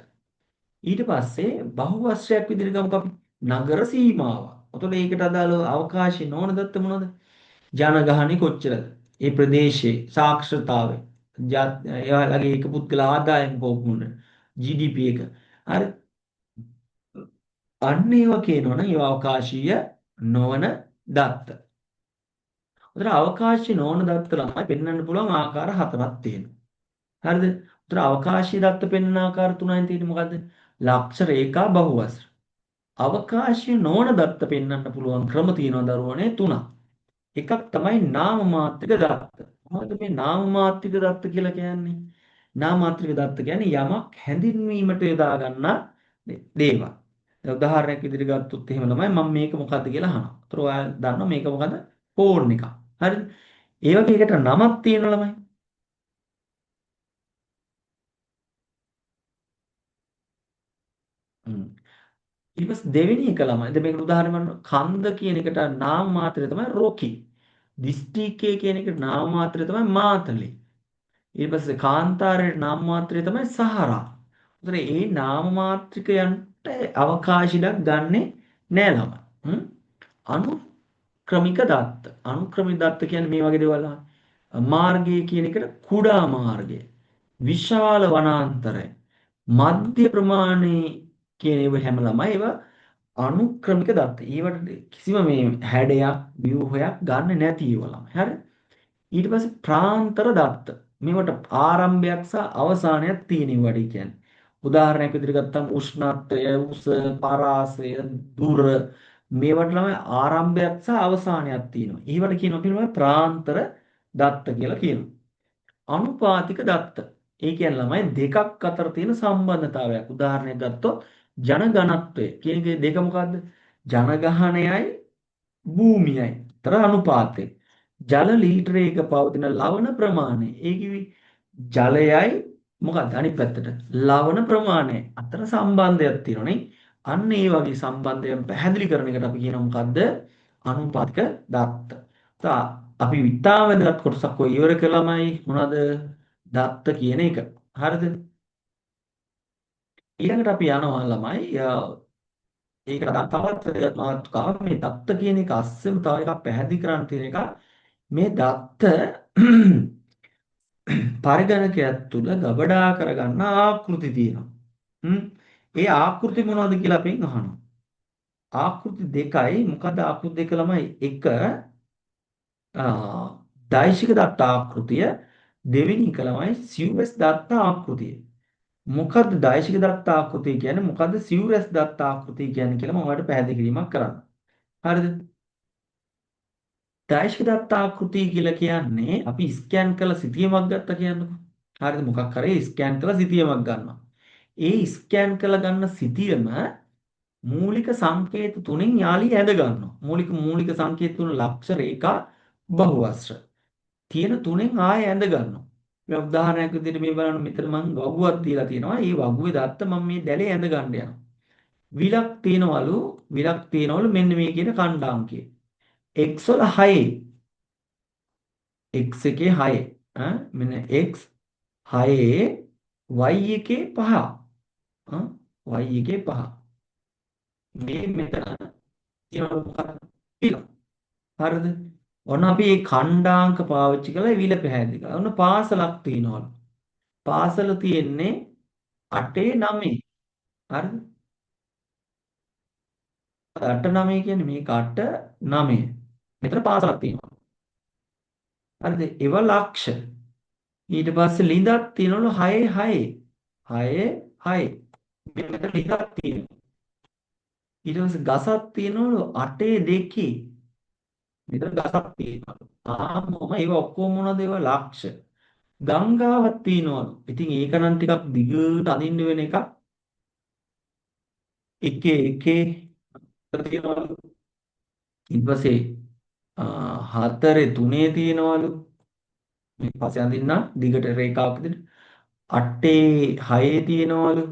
ඊට පස්සේ බහුවස්ත්‍රයක් විදිහට ගමුකෝ අපි, නගර සීමාවක්. එතකොට ඒකට අදාළ අවකාශීය නොවන දත්ත මොනවද? ජනගහනය කොච්චරද? ඒ ප්‍රදේශයේ සාක්ෂරතාවය, එයාලගේ එක පුද්ගල ආදායම කොහොමද? GDP එක. හරි. අන්න ඒවා කියනවනම් ඒවා අවකාශීය නොවන දත්ත. උතර අවකාශීය නොවන දත්ත ළමයි පෙන්වන්න පුළුවන් ආකාර හතරක් තියෙනවා. හරිද? උතර අවකාශීය දත්ත පෙන්වන ආකාර තුනයි තියෙන්නේ. මොකද්ද? ලක්ෂ, රේඛා, බහුවස්ත්‍ර. අවකාශීය නොවන දත්ත පෙන්වන්න පුළුවන් ක්‍රම තියෙනවා දරුවනේ තුනක්. එකක් තමයි නාම මාත්‍රික දත්ත. මොකද්ද මේ නාම මාත්‍රික දත්ත කියලා කියන්නේ? නාම මාත්‍රික දත්ත කියන්නේ යමක් හැඳින්වීමට යොදා ගන්නා දේවල්. දැන් උදාහරණයක් විදිහට ගත්තොත් එහෙම ළමයි මම මේක මොකද්ද කියලා අහනවා. ඒතර ඔයාලා දන්නවා මේක මොකද්ද? ෆෝන් එකක්. හරිද? ඒ වගේ එකට නමක් තියෙනවා ළමයි. ඊට පස්සේ දෙවෙනි එක ළමයි. දැන් මේකට උදාහරණයක් ගන්න කන්ද කියන එකට නාම මාත්‍රය තමයි රොකි. දිස්ත්‍රික්කය කියන එකට නාම මාත්‍රය තමයි මාතලේ. ඊට පස්සේ කාන්තාරයට නාම මාත්‍රය තමයි සහරා. උතන ඒ නාම මාත්‍රිකයන්ට අවකාශ ඉඩක් ගන්නෙ නෑ ළමයි. අනුක්‍රමික දත්ත. අනුක්‍රමික දත්ත කියන්නේ මේ වගේ දේවල් ළමයි. මාර්ගය කියන එකට කුඩා මාර්ගය, විශාල වනාන්තරය, මධ්‍ය ප්‍රමාණය කියන ඒවා හැම ළමයි ඒවා අනුක්‍රමික දත්ත. ඒවට කිසිම මේ හැඩයක් ව්‍යුහයක් ගන්න නැති ඒවා ළමයි. හරි? ඊට පස්සේ ප්‍රාන්තර දත්ත. මේවට ආරම්භයක් සහ අවසානයක් තියෙන ඒවාට කියන්නේ. උදාහරණයක් විදිහට ගත්තම උෂ්ණත්වය, උස, පරාසය, දුර මේවට ළමයි ආරම්භයක් සහ අවසානයක් තියෙනවා. ඒවට කියනවා අපි ළමයි ප්‍රාන්තර දත්ත කියලා කියනවා. අනුපාතික දත්ත. ඒ කියන්නේ ළමයි දෙකක් අතර තියෙන සම්බන්ධතාවයක්. උදාහරණයක් ගත්තොත් ජන ඝනත්වය කියන එකේ දෙක මොකද්ද? ජනගහනයයි භූමියයි අතර අනුපාතය. ජල ලීටරයක පවතින ලවණ ප්‍රමාණය. ඒ කිව්වේ ජලයයි මොකද්ද අනිත් පැත්තට ලවණ ප්‍රමාණය අතර සම්බන්ධයක් තියෙනවා නේ. අන්න ඒ වගේ සම්බන්ධයන් පැහැදිලි කරන එකට අපි කියනවා මොකද්ද? අනුපාතික දත්ත. අපි ඉතාම වැදගත් කොටසක් ඔය ඉවර කළාමයි මොනවද? දත්ත කියන එක. හරිද? ඊළඟට අපි යනවා ළමයි ඒකට තවත් වැදගත් මාතෘකාවක් මේ දත්ත කියන එක අස්සෙම තව එකක් පැහැදිලි කරන්න තියෙන එක. මේ දත්ත පරිගණකයක් තුල ගබඩා කරගන්න ආකෘති තියෙනවා. ඒ ආකෘති මොනවද කියලා අපෙන් අහනවා. ආකෘති දෙකයි. මොකද ආකෘති දෙක ළමයි? එක දෛශික දත්ත ආකෘතිය, දෙවෙනි එක ළමයි සිව්රස් දත්ත ආකෘතිය. මොකද්ද දෛශික දත්ත ආකෘතිය කියන්නේ? මොකද්ද සිව්රස් දත්ත ආකෘතිය කියන්නේ කියලා මම ඔයාලට පැහැදිලි කිරීමක් කරන්න. හරිද? දෛශික දත්ත ආකෘතිය කියලා කියන්නේ අපි ස්කෑන් කළ සිතියමක් ගත්තා කියන්නකෝ. හරිද? මොකක් හරි ස්කෑන් කළ සිතියමක් ගන්නවා. ඒ ස්කෑන් කළ ගන්න සිතියම මූලික සංකේත තුනෙන් යාලි ඇඳ ගන්නවා. මූලික මූලික සංකේත තුන ලක්ෂ රේඛා බහුවස්ත්‍ර. තියෙන තුනෙන් ආයෙ ඇඳ ගන්නවා. මේ උදාහරණයක් විදිහට මේ බලන්න මෙතන මං වගුවක් දීලා තියෙනවා. ඒ වගුවේ දත්ත මම මේ දැලේ ඇඳ ගන්න යනවා. විලක් තියෙනවලු, විලක් තියෙනවලු මෙන්න මේ කියන කණ්ඩාංකය. X වල 6. X එකේ 6. මෙන්න X 6 Y එකේ 5. Y එකේ 5. මේ මෙතන තියෙනවලු මොකක්ද? විල. හරිද? ඔන්න අපි මේ කණ්ඩාංක පාවිච්චි කරලා විල පැහැදිලි කරා. ඔන්න පාසලක් තියෙනවලු. පාසල තියෙන්නේ 8 9. හරිද? 8 9 කියන්නේ මේක 8 9. මෙතන පාසලක් තියෙනවා. හරිද? ඒව ලක්ෂ. ඊට පස්සේ ලිඳක් තියෙනවලු 6 6. 6 6. මෙතන ලිඳක් තියෙනවා. ඊට පස්සේ ගසක් තියෙනවලු 8 2. මෙතන ගසක් තියෙනවලු. ආම්මම ඒව ඔක්කොම මොනවද? ඒව ලක්ෂ. ගංගාවක් තියෙනවලු. ඉතින් ඒක නම් ටිකක් දිගට අඳින්න වෙන එකක්. එකේ එකේ තියෙනවලු. ඊට පස්සේ 4 3 තියෙනවලු. මේ පස්සේ අඳින්න දිගට රේඛාවක් විදිහට 8 6 තියෙනවලු.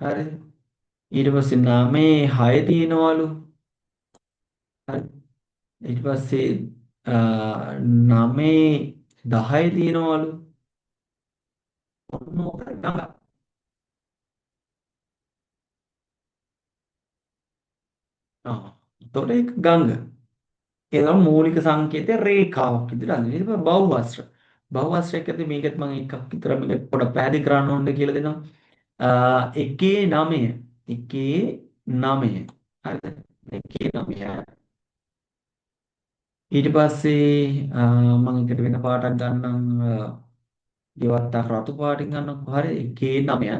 හරිද? ඊට පස්සේ 9 6 තියෙනවලු. හරි. ඊට පස්සේ 9 10 තියෙනවලු. ඔන්න ඔක ගංගා. එතකොට ඒක ගංග. ඒ තමයි මූලික සංකේතය රේඛාවක් විදිහට අඳින්න. ඊට පස්සේ බහුවස්ත්‍ර. බහුවස්ත්‍රයක් ඇතුලේ මේකත් මම එකක් විතර මේක පොඩක් පැහැදිලි කරන්න ඕනද කියලා දෙනවා. 1 9 1 9. හරිද? 1 9. ඊට පස්සේ මම එකට වෙන පාටක් ගන්නම්. ගෙවත්තක් රතු පාටින් ගන්නකො. හරි 1 9.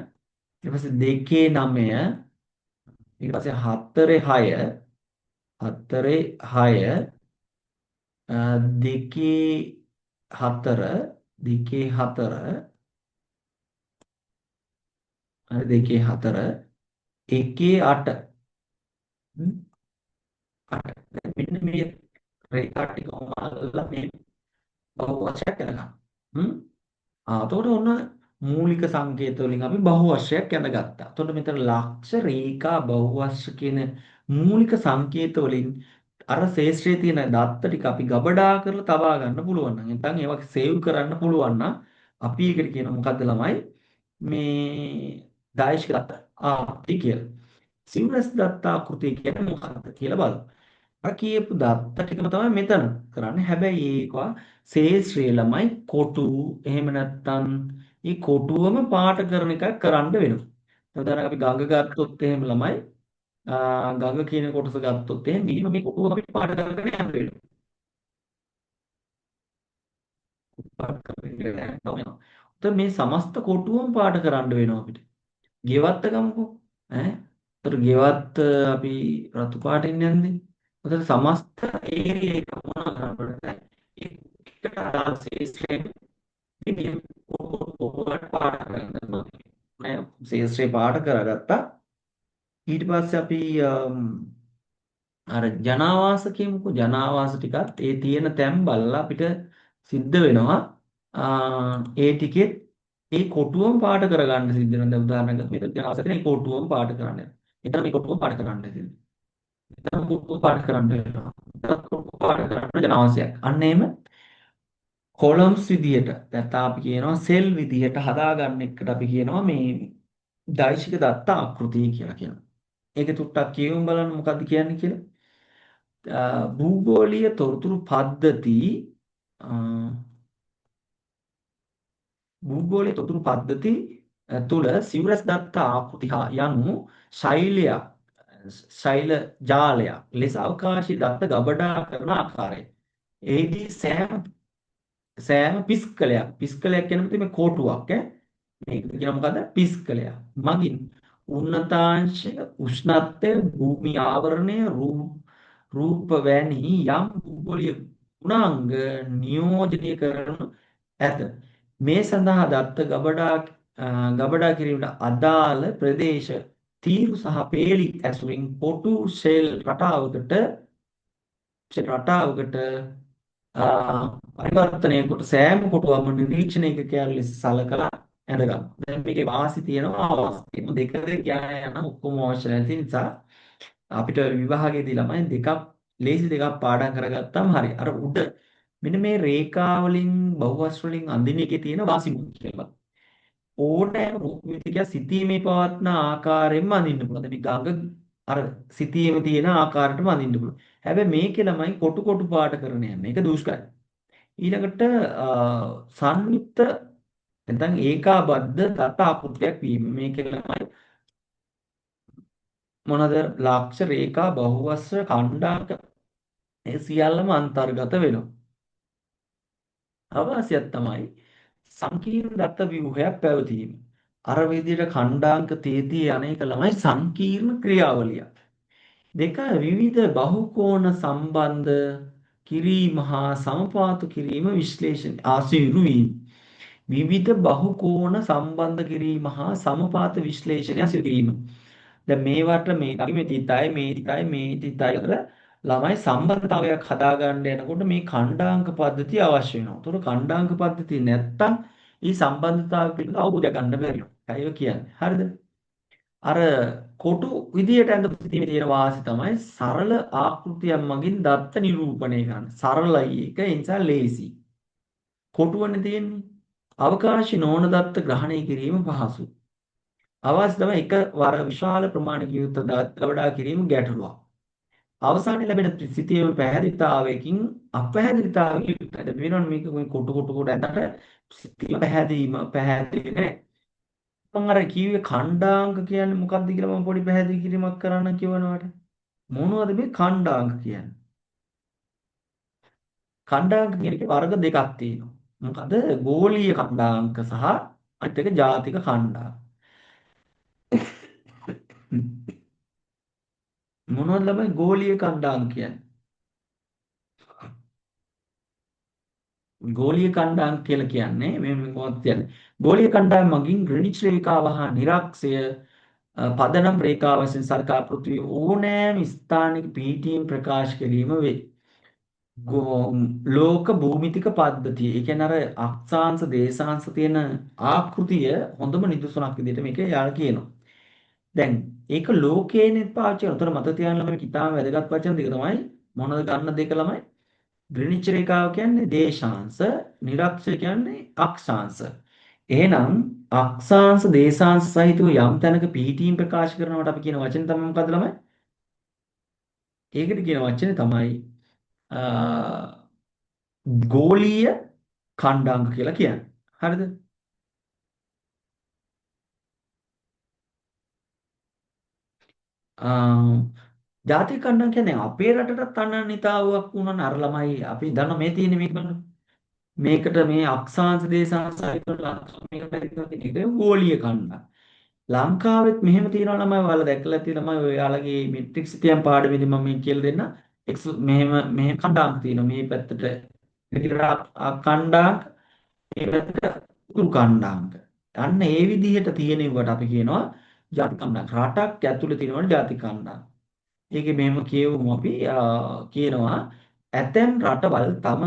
ඊට පස්සේ 2 9. ඊට පස්සේ 4 6. 4 6. 2 4. 2 4. හරි 2 4. 1 8. 8. මෙන්න මේ රේඛා ටික ඔමාලා මේ බහුවර්ෂයක් ඇඳගන්න. එතකොට ඔන්න මූලික සංකේත වලින් අපි බහුවර්ෂයක් ඇඳගත්තා. එතකොට මෙතන ලක්ෂ රේඛා බහුවර්ෂ කියන මූලික සංකේත වලින් අර ශේෂ්ත්‍රයේ තියෙන දත්ත ටික අපි ගබඩා කරලා තබා ගන්න පුළුවන් නම්, නැත්නම් ඒවා සේව් කරන්න පුළුවන් නම් අපි ඒකට කියනවා මොකද්ද ළමයි? මේ දායශික දත්ත ආකෘති කියලා. සිව්රස් දත්ත ආකෘතිය කියන්නේ මොකද්ද කියලා බලමු. අර කියපු දත්ත ටිකම තමයි මෙතන කරන්නේ. හැබැයි ඒකවා ශේෂ්ත්‍රයේ ළමයි කොටු, එහෙම නැත්නම් මේ කොටුවම පාට කරන එකක් කරන්න වෙනවා. උදාහරණයක් අපි ගඟ ගත්තොත් එහෙම ළමයි ගඟ කියන කොටස ගත්තොත් එහෙම මිනිම මේ කොටුවම අපි පාට කරගෙන යන්න වෙනවා. පාට කරගෙන යනවා. උතර මේ සමස්ත කොටුවම පාට කරන්න වෙනවා අපිට. ගෙවත්ත ගමුකෝ. ඈ උතර ගෙවත්ත අපි රතු පාටින් යන්නේ. උතර සමස්ත ඒරියා එක මොනවා කරන්නද? ඒකට අදාළ ශේෂ්ත්‍රයෙන් මේ කොටුවට පාට කරගන්න ඕනේ. නෑ ශේෂ්ත්‍රේ පාට කරගත්තා. ඊට පස්සේ අපි අර ජනාවාස කියමුකෝ. ජනාවාස ටිකත් ඒ තියෙන තැන් බලලා අපිට සිද්ධ වෙනවා ඒ ටිකෙත් ඒ කොටුවම පාට කරගන්න සිද්ධ වෙනවා. දැන් උදාහරණයක් ගත්තොත් මෙතන ජනාවාස තියෙන ඒ කොටුවම පාට කරන්න යනවා. එතන මේ කොටුවම පාට කරන්න සිද්ධ වෙනවා. එතන කොටුව පාට කරන්න වෙනවා. එතන කොටුව පාට කරන්න ජනාවාසයක්. අන්න එහෙම කොලම්ස් විදියට නැත්නම් අපි කියනවා සෙල් විදියට හදාගන්න එකට අපි කියනවා මේ දෛශික දත්ත ආකෘතිය කියලා කියනවා. ඒක තුට්ටක් කියවමු බලන්න මොකද්ද කියන්නේ කියලා. භූගෝලීය තොරතුරු පද්ධති භූගෝලීය තොරතුරු පද්ධති තුල සිවුරස් දත්ත ආකෘති හා යනු ශෛලයක් ශෛල ජාලයක් ලෙස අවකාශී දත්ත ගබඩා කරන ආකාරය. එහිදී සෑම සෑම පිස්කලයක් පිස්කලයක් කියන්නේ මේ කෝටුවක් ඈ මේක කියන මොකද පිස්කලයක් මගින් උන්නතාංශය උෂ්ණත්වය භූමි ආවරණය රූප වැනි යම් භූගෝලීය ගුණාංග නියෝජනය කරනු ඇත. මේ සඳහා දත්ත ගබඩා ගබඩා කිරීමට අදාළ ප්‍රදේශ තීරු සහ පේලි ඇසුරින් කොටු ෂෙල් රටාවකට රටාවකට පරිවර්තනය කොට සෑම කොටුවක්ම නිරීක්ෂණ ඒකකයක් ලෙස සලකලා ඇඳ ගන්නවා. දැන් මේකේ වාසි තියෙනවා අවාසි තියෙනවා. දෙක දෙක යන ඔක්කොම අවශ්‍ය නැති නිසා අපිට විභාගයේදී ළමයි දෙකක් ලේසි දෙකක් පාඩම් කරගත්තාම හරි. අර උඩ මෙන්න මේ රේඛා වලින් බහුවස් වලින් අඳින එකේ තියෙන වාසි මොකක්ද කියලා. ඕනෑම රූප විතිකයක් සිතීමේ පවත්න ආකාරයෙන්ම අඳින්න පුළුවන්. දැන් මේ ගඟ අර සිතීමේ තියෙන ආකාරයටම අඳින්න පුළුවන්. හැබැයි මේකේ ළමයි කොටු කොටු පාට කරන යන්නේ. ඒක දුෂ්කරයි. ඊළඟට සංයුක්ත නැත්නම් ඒකාබද්ධ දත්ත ආකෘතියක් වීම. මේකේ ළමයි මොනවාද ලක්ෂ රේඛා බහුවස්ත්‍ර කණ්ඩායක ඒ සියල්ලම අන්තර්ගත වෙනවා. අවාසියක් තමයි සංකීර්ණ දත්ත ව්‍යුහයක් පැවතීම. අර විදිහට ඛණ්ඩාංක තේතිය අනේක ළමයි සංකීර්ණ ක්‍රියාවලියක්. දෙක විවිධ බහුකෝණ සම්බන්ධ කිරීම හා සමපාතු කිරීම විශ්ලේෂණ ආසීරු වීම. විවිධ බහුකෝණ සම්බන්ධ කිරීම හා සමපාත විශ්ලේෂණය සිදු කිරීම. දැන් මේවට මේ අපි මේ තිතයි මේ තිතයි මේ තිතයි අතර ළමයි සම්බන්ධතාවයක් හදාගන්න යනකොට මේ ඛණ්ඩාංක පද්ධතිය අවශ්‍ය වෙනවා. ඒතකොට ඛණ්ඩාංක පද්ධතිය නැත්තම් මේ සම්බන්ධතාවය පිළිබඳ අවබෝධයක් ගන්න බැරි වෙනවා. ඒක කියන්නේ. හරිද? අර කොටු විදියට ඇඳපු සිතීමේ තියෙන වාසි තමයි සරල ආකෘතියක් මගින් දත්ත නිරූපණය කරන්න. සරලයි ඒක, ඒ නිසා ලේසි. කොටුවනේ තියෙන්නේ. අවකාශي නොවන දත්ත ග්‍රහණය කිරීම පහසුයි. අවාසි තමයි එක වර විශාල ප්‍රමාණයක යුක්ත දත්ත ගබඩා කිරීම ගැටලුවක්. අවසානයේ ලැබෙන සිතීම පැහැදිලිතාවයකින් අපැහැදිලිතාවයකින් යුක්තයි. දැන් වෙනවනේ මේක මේ කොටු කොටු කොට ඇඳට සිතීම පැහැදීම පැහැදිලි නෑ. මං අර කිව්වේ ඛණ්ඩාංක කියන්නේ මොකක්ද කියලා මම පොඩි පැහැදිලි කිරීමක් කරන්න කියවනවට. මොනවද මේ ඛණ්ඩාංක කියන්නේ? ඛණ්ඩාංක කියන එකේ වර්ග දෙකක් තියෙනවා. මොකද ගෝලීය ඛණ්ඩාංක සහ අනිත් එක ජාතික ඛණ්ඩාංක. මොනවද ළමයි ගෝලීය ඛණ්ඩාංක කියන්නේ? ගෝලීය කණ්ඩායම් කියලා කියන්නේ මේ මොකක්ද කියන්නේ? ගෝලීය කණ්ඩායම මගින් ග්‍රීනිච් රේඛාව හා නිරක්ෂය පදනම් රේඛාව වශයෙන් සලකා පෘථිවිය ඕනෑම ස්ථානයක පිහිටීම ප්‍රකාශ කිරීම වේ. ලෝක භූමිතික පද්ධතිය. ඒ කියන්නේ අර අක්ෂාංශ දේශාංශ තියෙන ආකෘතිය හොඳම නිදසුනක් විදිහට මේක යාළ කියනවා. දැන් ඒක ලෝකේනෙත් පාවිච්චි කරනවා. උතර මතක තියාගන්න ළමයි මේක ඉතාම වැදගත් වචන දෙක තමයි මොනවද ගන්න දෙක ළමයි? ග්‍රීනිච් රේඛාව කියන්නේ දේශාංශ, නිරක්ෂය කියන්නේ අක්ෂාංශ. එහෙනම් අක්ෂාංශ දේශාංශ සහිතව යම් තැනක පිහිටීම ප්‍රකාශ කරනවට අපි කියන වචනේ තමයි මොකද්ද ළමයි? ඒකට කියන වචනේ තමයි ගෝලීය ඛණ්ඩාංක කියලා කියන්නේ. හරිද? ජාතික කණ්ඩායම් කියන්නේ අපේ රටටත් අනන්‍යතාවක් වුණානේ. අර ළමයි අපි දන්න මේ තියෙන මේක බලන්න. මේකට මේ අක්ෂාංශ දේශාංශ මේකට තියෙන එක ගෝලීය කණ්ඩායම්. ලංකාවෙත් මෙහෙම තියෙනවා ළමයි, ඔයාලා දැකලා ඇති ළමයි, ඔයාලගේ මෙට්‍රික්ස් තියන් පාඩමේදී මම මේ කියලා දෙන්න. එක්ස් මෙහෙම මෙහෙම කණ්ඩායම් තියෙනවා. මේ පැත්තට කණ්ඩායම්, මේ පැත්තට උතුරු කණ්ඩායම්. අන්න ඒ විදිහට තියෙනවට අපි කියනවා ජාති කණ්ඩායම්. රටක් ඇතුලේ තියෙනවනේ ජාති කණ්ඩායම්. ඒකේ මෙහෙම කියවමු අපි කියනවා ඇතැම් රටවල් තම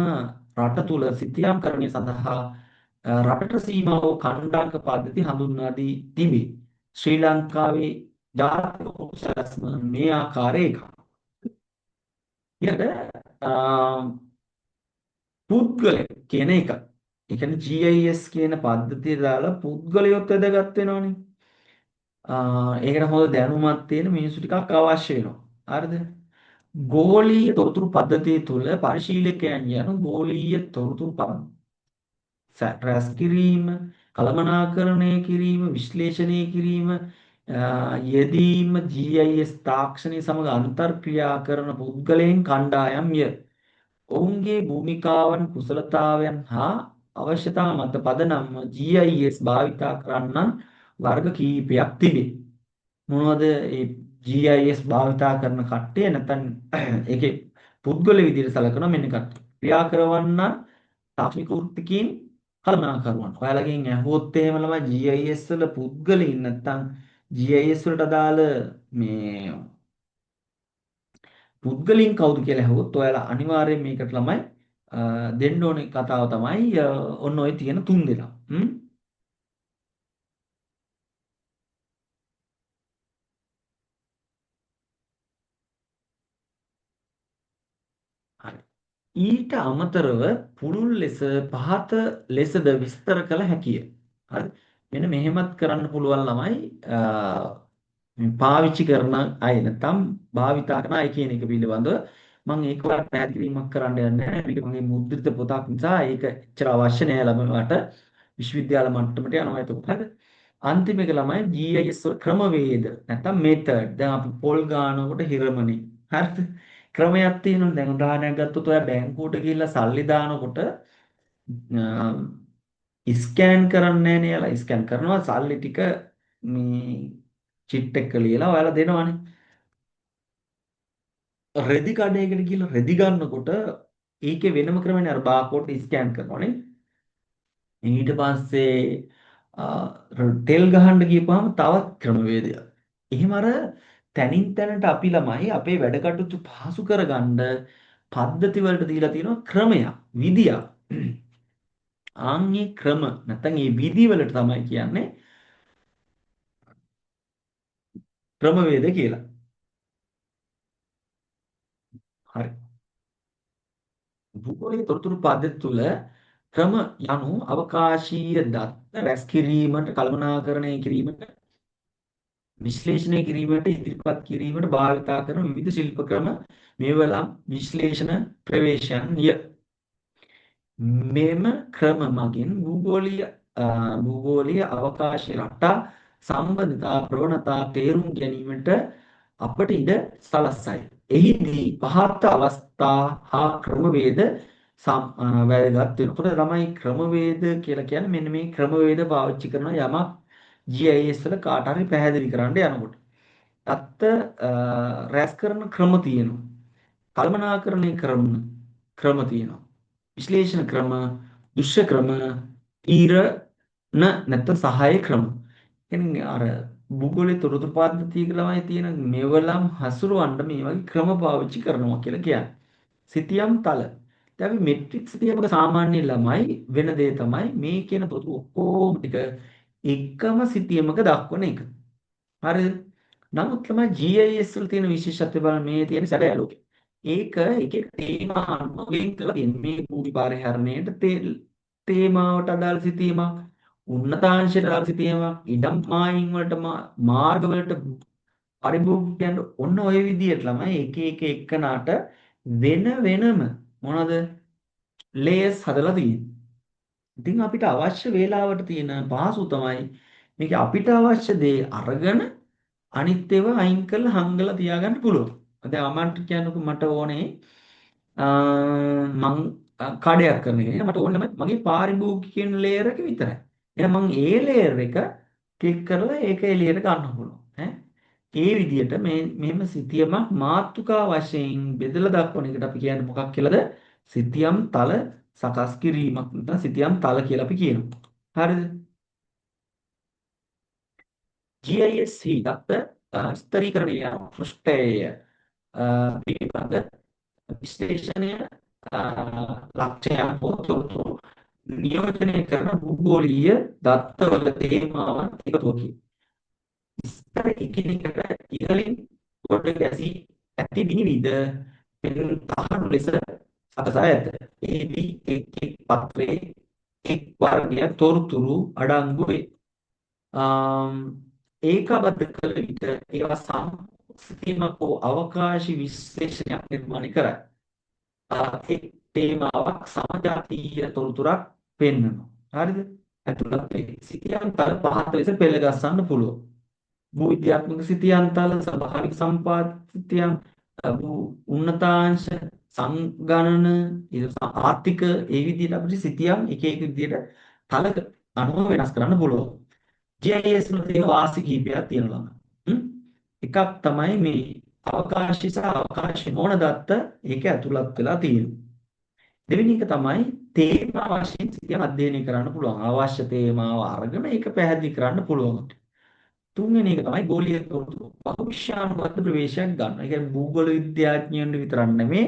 රට තුල සිතියම්කරණය සඳහා රටට සීමා වූ කණ්ඩායම් පද්ධති හඳුන්වා දී තිබේ. ශ්‍රී ලංකාවේ ජාතික සැලැස්ම මේ ආකාරයේ එකක්. ඊළඟට පුද්ගලය කියන එක. ඒ කියන්නේ GIS කියන පද්ධතිය දාලා පුද්ගලයොත් වැදගත් වෙනවනේ. ඒකට හොඳ දැනුමක් තියෙන මිනිස්සු ටිකක් අවශ්‍ය වෙනවා. හරිද? ගෝලීය තොරතුරු පද්ධතිය තුළ පරිශීලකයන් යනු ගෝලීය තොරතුරු රැස් කිරීම, කළමනාකරණය කිරීම, විශ්ලේෂණය කිරීම, යෙදීම GIS තාක්ෂණය සමග අන්තර්ක්‍රියා කරන පුද්ගලයන් කණ්ඩායම්ය. ඔවුන්ගේ භූමිකාවන්, කුසලතාවයන් හා අවශ්‍යතා මත පදනම්ව GIS භාවිතා කරන්නන් වර්ග කීපයක් තිබේ. මොනවද මේ GIS භාවිතා කරන කට්ටිය? නැත්නම් ඒකේ පුද්ගල විදිහට සලකන මෙන්න කට්ටිය. ක්‍රියා කරවන්නන්, තාක්ෂණික වෘත්තිකීන්, කළමනාකරුවන්. ඔයාලගෙන් ඇහුවොත් එහෙම ළමයි GIS වල පුද්ගලයින් නැත්නම් GIS වලට අදාළ මේ පුද්ගලයින් කවුද කියලා ඇහුවොත් ඔයාලා අනිවාර්යයෙන් මේකට ළමයි දෙන්න ඕනේ කතාව තමයි ඔන්න ඔය තියෙන තුන් දෙනා. හරි. ඊට අමතරව පුළුල් ලෙස පහත ලෙසද විස්තර කළ හැකිය. හරි. මෙන්න මෙහෙමත් කරන්න පුළුවන් ළමයි, මේ පාවිච්චි කරන අය නැත්නම් භාවිතා කරන අය කියන එක පිළිබඳව මම ඒක ඔයාලට පැහැදිලි කිරීමක් කරන්න යන්නේ නැහැ. මේක මගේ මුද්‍රිත පොතක් නිසා ඒක එච්චර අවශ්‍ය නෑ ළමයාට. විශ්වවිද්‍යාල මට්ටමට යනවා එතකොට. හරිද? අන්තිම එක ළමයි GIS වල ක්‍රමවේද නැත්නම් මෙතඩ්. දැන් අපි පොල් ගානකොට හිරමනේ. හරිද? ක්‍රමයක් තියෙනවා. දැන් උදාහරණයක් ගත්තොත් ඔයා බැංකුවට ගිහිල්ලා සල්ලි දානකොට ස්කෑන් කරන්නේ නෑනේ යාලා. ස්කෑන් කරනවා සල්ලි ටික මේ චිට් එක ලියලා ඔයාලා දෙනවනේ. රෙදි කඩේකට ගිහිල්ලා රෙදි ගන්නකොට ඒකේ වෙනම ක්‍රමයක් අර බාකෝඩ් ස්කෑන් කරනවනේ. ඊට පස්සේ තෙල් ගහන්න ගියපුවාම තවත් ක්‍රමවේදයක්. එහෙම අර තැනින් තැනට අපි ළමයි අපේ වැඩ කටයුතු පහසු කරගන්න පද්ධති වලට දීලා තියෙනවා ක්‍රමයක්, විදියක්. ආන් මේ ක්‍රම නැත්නම් මේ විදි වලට තමයි කියන්නේ ක්‍රමවේද කියලා. හරි. භූගෝලීය තොරතුරු පද්ධති තුළ ක්‍රම යනු අවකාශීය දත්ත රැස් කිරීමට, කළමනාකරණය කිරීමට, විශ්ලේෂණය කිරීමට, ඉදිරිපත් කිරීමට භාවිතා කරන විවිධ ශිල්ප ක්‍රම මේවලම් විශ්ලේෂණ ප්‍රවේශයන්ය. මෙම ක්‍රම මගින් භූගෝලීය අවකාශ රටා සම්බන්ධතා ප්‍රවණතා තේරුම් ගැනීමට අපට ඉඩ සලස්සයි. එහිදී පහත අවස්ථා හා ක්‍රමවේද වැදගත් වෙනවා. එතකොට ළමයි ක්‍රමවේද කියලා කියන්නේ මෙන්න මේ ක්‍රමවේද පාවිච්චි කරන යමක් GIS වල කාට හරි පැහැදිලි කරන්න යනකොට. දත්ත රැස් කරන ක්‍රම තියෙනවා. කළමනාකරණය කරන ක්‍රම තියෙනවා. විශ්ලේෂණ ක්‍රම, දෘශ්‍ය ක්‍රම, තීරණ නැත්නම් සහාය ක්‍රම. කියන්නේ අර භූගෝලීය තොරතුරු පද්ධතියක ළමයි තියෙන මෙවලම් හසුරවන්න මේ වගේ ක්‍රම පාවිච්චි කරනවා කියලා කියන්නේ. සිතියම් තල. දැන් අපි මෙට්‍රික්ස් සිතියමක සාමාන්‍ය ළමයි වෙන දේ තමයි මේ කියන තොරතුරු ඔක්කොම ටික එකම සිතියමක දක්වන එක. හරිද? නමුත් ළමයි GIS වල තියෙන විශේෂත්වය බලන්න මේ තියෙන සැකය ලෝකෙ. ඒක එක එක තේමා අනුව වෙන් කරලා තියෙන. මේ භූමි පරිහරණයට තේමාවට අදාළ සිතියමක්, උන්නතාංශයට අදාළ සිතියමක්, ඉඩම් මායිම් වලට මාර්ග වලට පරිභෝගිකයන්ට ඔන්න ඔය විදියට ළමයි එක එක එකනට වෙන වෙනම මොනවද ලේයර්ස් හදලා තියෙන්නේ. ඉතින් අපිට අවශ්‍ය වේලාවට තියෙන පහසු තමයි මේක අපිට අවශ්‍ය දේ අරගෙන අනිත් ඒවා අයින් කරලා හංගලා තියාගන්න පුළුවන්. දැන් අමන්ට කියන්නකො මට ඕනේ මං කඩයක් කරන එක. එහෙනම් මට ඕනේ තමයි මගේ පාරිභෝගිකයන් ලේයර් එක විතරයි. එහෙනම් මං ඒ ලේයර් එක ක්ලික් කරලා ඒක එළියට ගන්න පුළුවන්. ඈ ඒ විදිහට මේ මෙහෙම සිතියමක් මාතෘකා වශයෙන් බෙදලා දක්වන එකට අපි කියන්නේ මොකක් කියලාද? සිතියම් තල සකස් කිරීමක් නැත්නම් සිතියම් තල කියලා අපි කියනවා. හරිද? GIS හි දත්ත ස්තරීකරණය යන පෘෂ්ඨය පිළිබඳ විශ්ලේෂණය ලක්ෂ්‍යයන් හෝ තොරතුරු නියෝජනය කරන භූගෝලීය දත්තවල තේමාවන් එකතුවකි. විස්තර එකිනෙකට ඉහළින් ගොඩ ගැසී ඇති විනිවිද පෙන් තහඩු ලෙස සකසා ඇත. එහිදී එක් එක් පත්‍රයේ එක් වර්ගයක් තොරතුරු අඩංගු වේ. ඒකාබද්ධ කළ විට ඒවා සම්පූර්ණ හෝ අවකාශ විශ්ලේෂණයක් නිර්මාණය කරයි. එක් තේමාවක් සමජාතීය තොරතුරක් පෙන්වනවා. හරිද? ඇතුළත් වේ. සිතියම් තල පහත ලෙස පෙළ ගස්සන්න පුළුවන්. භූ විද්‍යාත්මක සිතියම් තල, ස්වභාවික සම්පාද සිතියම්, භූ උන්නතාංශ, සංගණන, ඊට ආර්ථික, ඒ විදිහට අපිට සිතියම් එක එක විදිහට තල අනුව වෙනස් කරන්න පුළුවන්. GIS වල තියෙන වාසි කිහිපයක් තියෙනවා. එකක් තමයි මේ අවකාශي සහ අවකාශي නොවන දත්ත ඒක ඇතුළත් වෙලා තියෙනවා. දෙවෙනි එක තමයි තේමා වශයෙන් සිතියම් අධ්‍යයනය කරන්න පුළුවන්. අවශ්‍ය තේමාව අරගෙන ඒක පැහැදිලි කරන්න පුළුවන්. තුන්වෙනි එක තමයි ගෝලීය තොරතුරු බහුවිෂයානුබද්ධ ප්‍රවේශයක් ගන්න. ඒ කියන්නේ භූගෝල විද්‍යාඥයන්ට විතරක් නෙමෙයි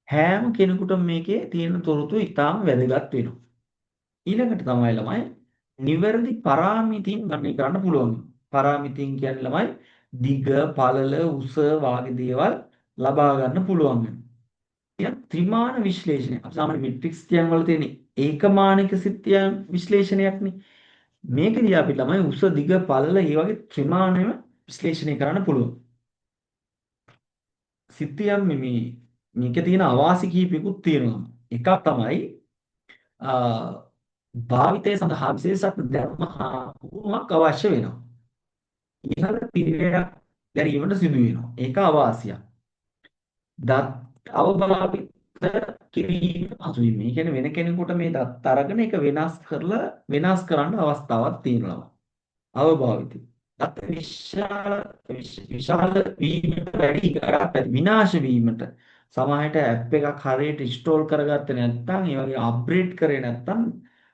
හැම කෙනෙකුටම මේකේ තියෙන තොරතුරු ඉතාම වැදගත් වෙනවා. ඊළඟට තමයි ළමයි නිවැරදි පරාමිතීන් ගණනය කරන්න පුළුවන්. පරාමිතීන් කියන්නේ ළමයි දිග, පළල, උස වාගේ දේවල් ලබා ගන්න පුළුවන් වෙනවා. ඊළඟ ත්‍රිමාන විශ්ලේෂණය. අපි සාමාන්‍ය මෙට්‍රික්ස් තියන් වල තියෙන ඒකමානික සිතියන් විශ්ලේෂණයක්නේ. මේකදී අපි ළමයි උස, දිග, පළල ඒ වගේ ත්‍රිමාණයම විශ්ලේෂණය කරන්න පුළුවන්. සිතියම් මේ මේකේ තියෙන අවාසි කිහිපයකුත් තියෙනවා. එකක් තමයි භාවිතය සඳහා විශේෂඥ දැනුම හා පුහුණුවක් අවශ්‍ය වෙනවා. ඉහළ පිරිවැයක් දැරීමට සිදු වෙනවා. ඒක අවාසියක්. දත් අවභාවිත කිරීම පසු වීම. ඒ කියන්නේ වෙන කෙනෙකුට මේ දත් අරගෙන ඒක වෙනස් කරලා වෙනස් කරන්න අවස්ථාවක් තියෙනවා. අවභාවිත. දත් විශාල විශාල වීමට වැඩි ඉඩක් ඇති විනාශ වීමට සමහරවිට ඇප් එකක් හරියට ඉන්ස්ටෝල් කරගත්තේ නැත්නම් ඒ වගේ අප්ග්‍රේඩ් කරේ නැත්නම්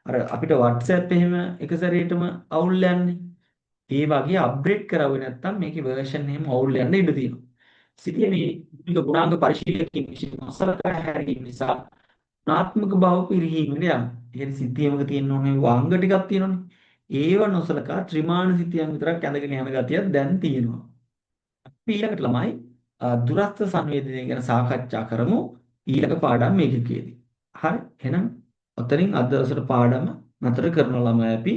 අර අපිට WhatsApp එහෙම එක සැරේටම අවුල් යන්නේ. ඒ වගේ අප්ග්‍රේඩ් කරවුවේ නැත්නම් මේකේ වර්ෂන් එහෙම අවුල් යන්න ඉඩ තියෙනවා. සිටියේ මේ මූලික ගුණාංග පරිශීලකයන් විසින් නොසලකා හැරීම නිසා ගුණාත්මක බව පිරිහීමට යනවා. ඒ කියන්නේ සිතියමක තියෙන ඕනේ වංග ටිකක් තියෙනවනේ. ඒව නොසලකා ත්‍රිමාන සිතියම් විතරක් ඇඳගෙන යන ගතියක් දැන් තියෙනවා. අපි ඊළඟට ළමයි දුරස්ථ සංවේදනය ගැන සාකච්ඡා කරමු ඊළඟ පාඩම් මේකකේදී. හරි. එහෙනම් ඔතනින් අද දවසට පාඩම නතර කරනවා ළමයි අපි.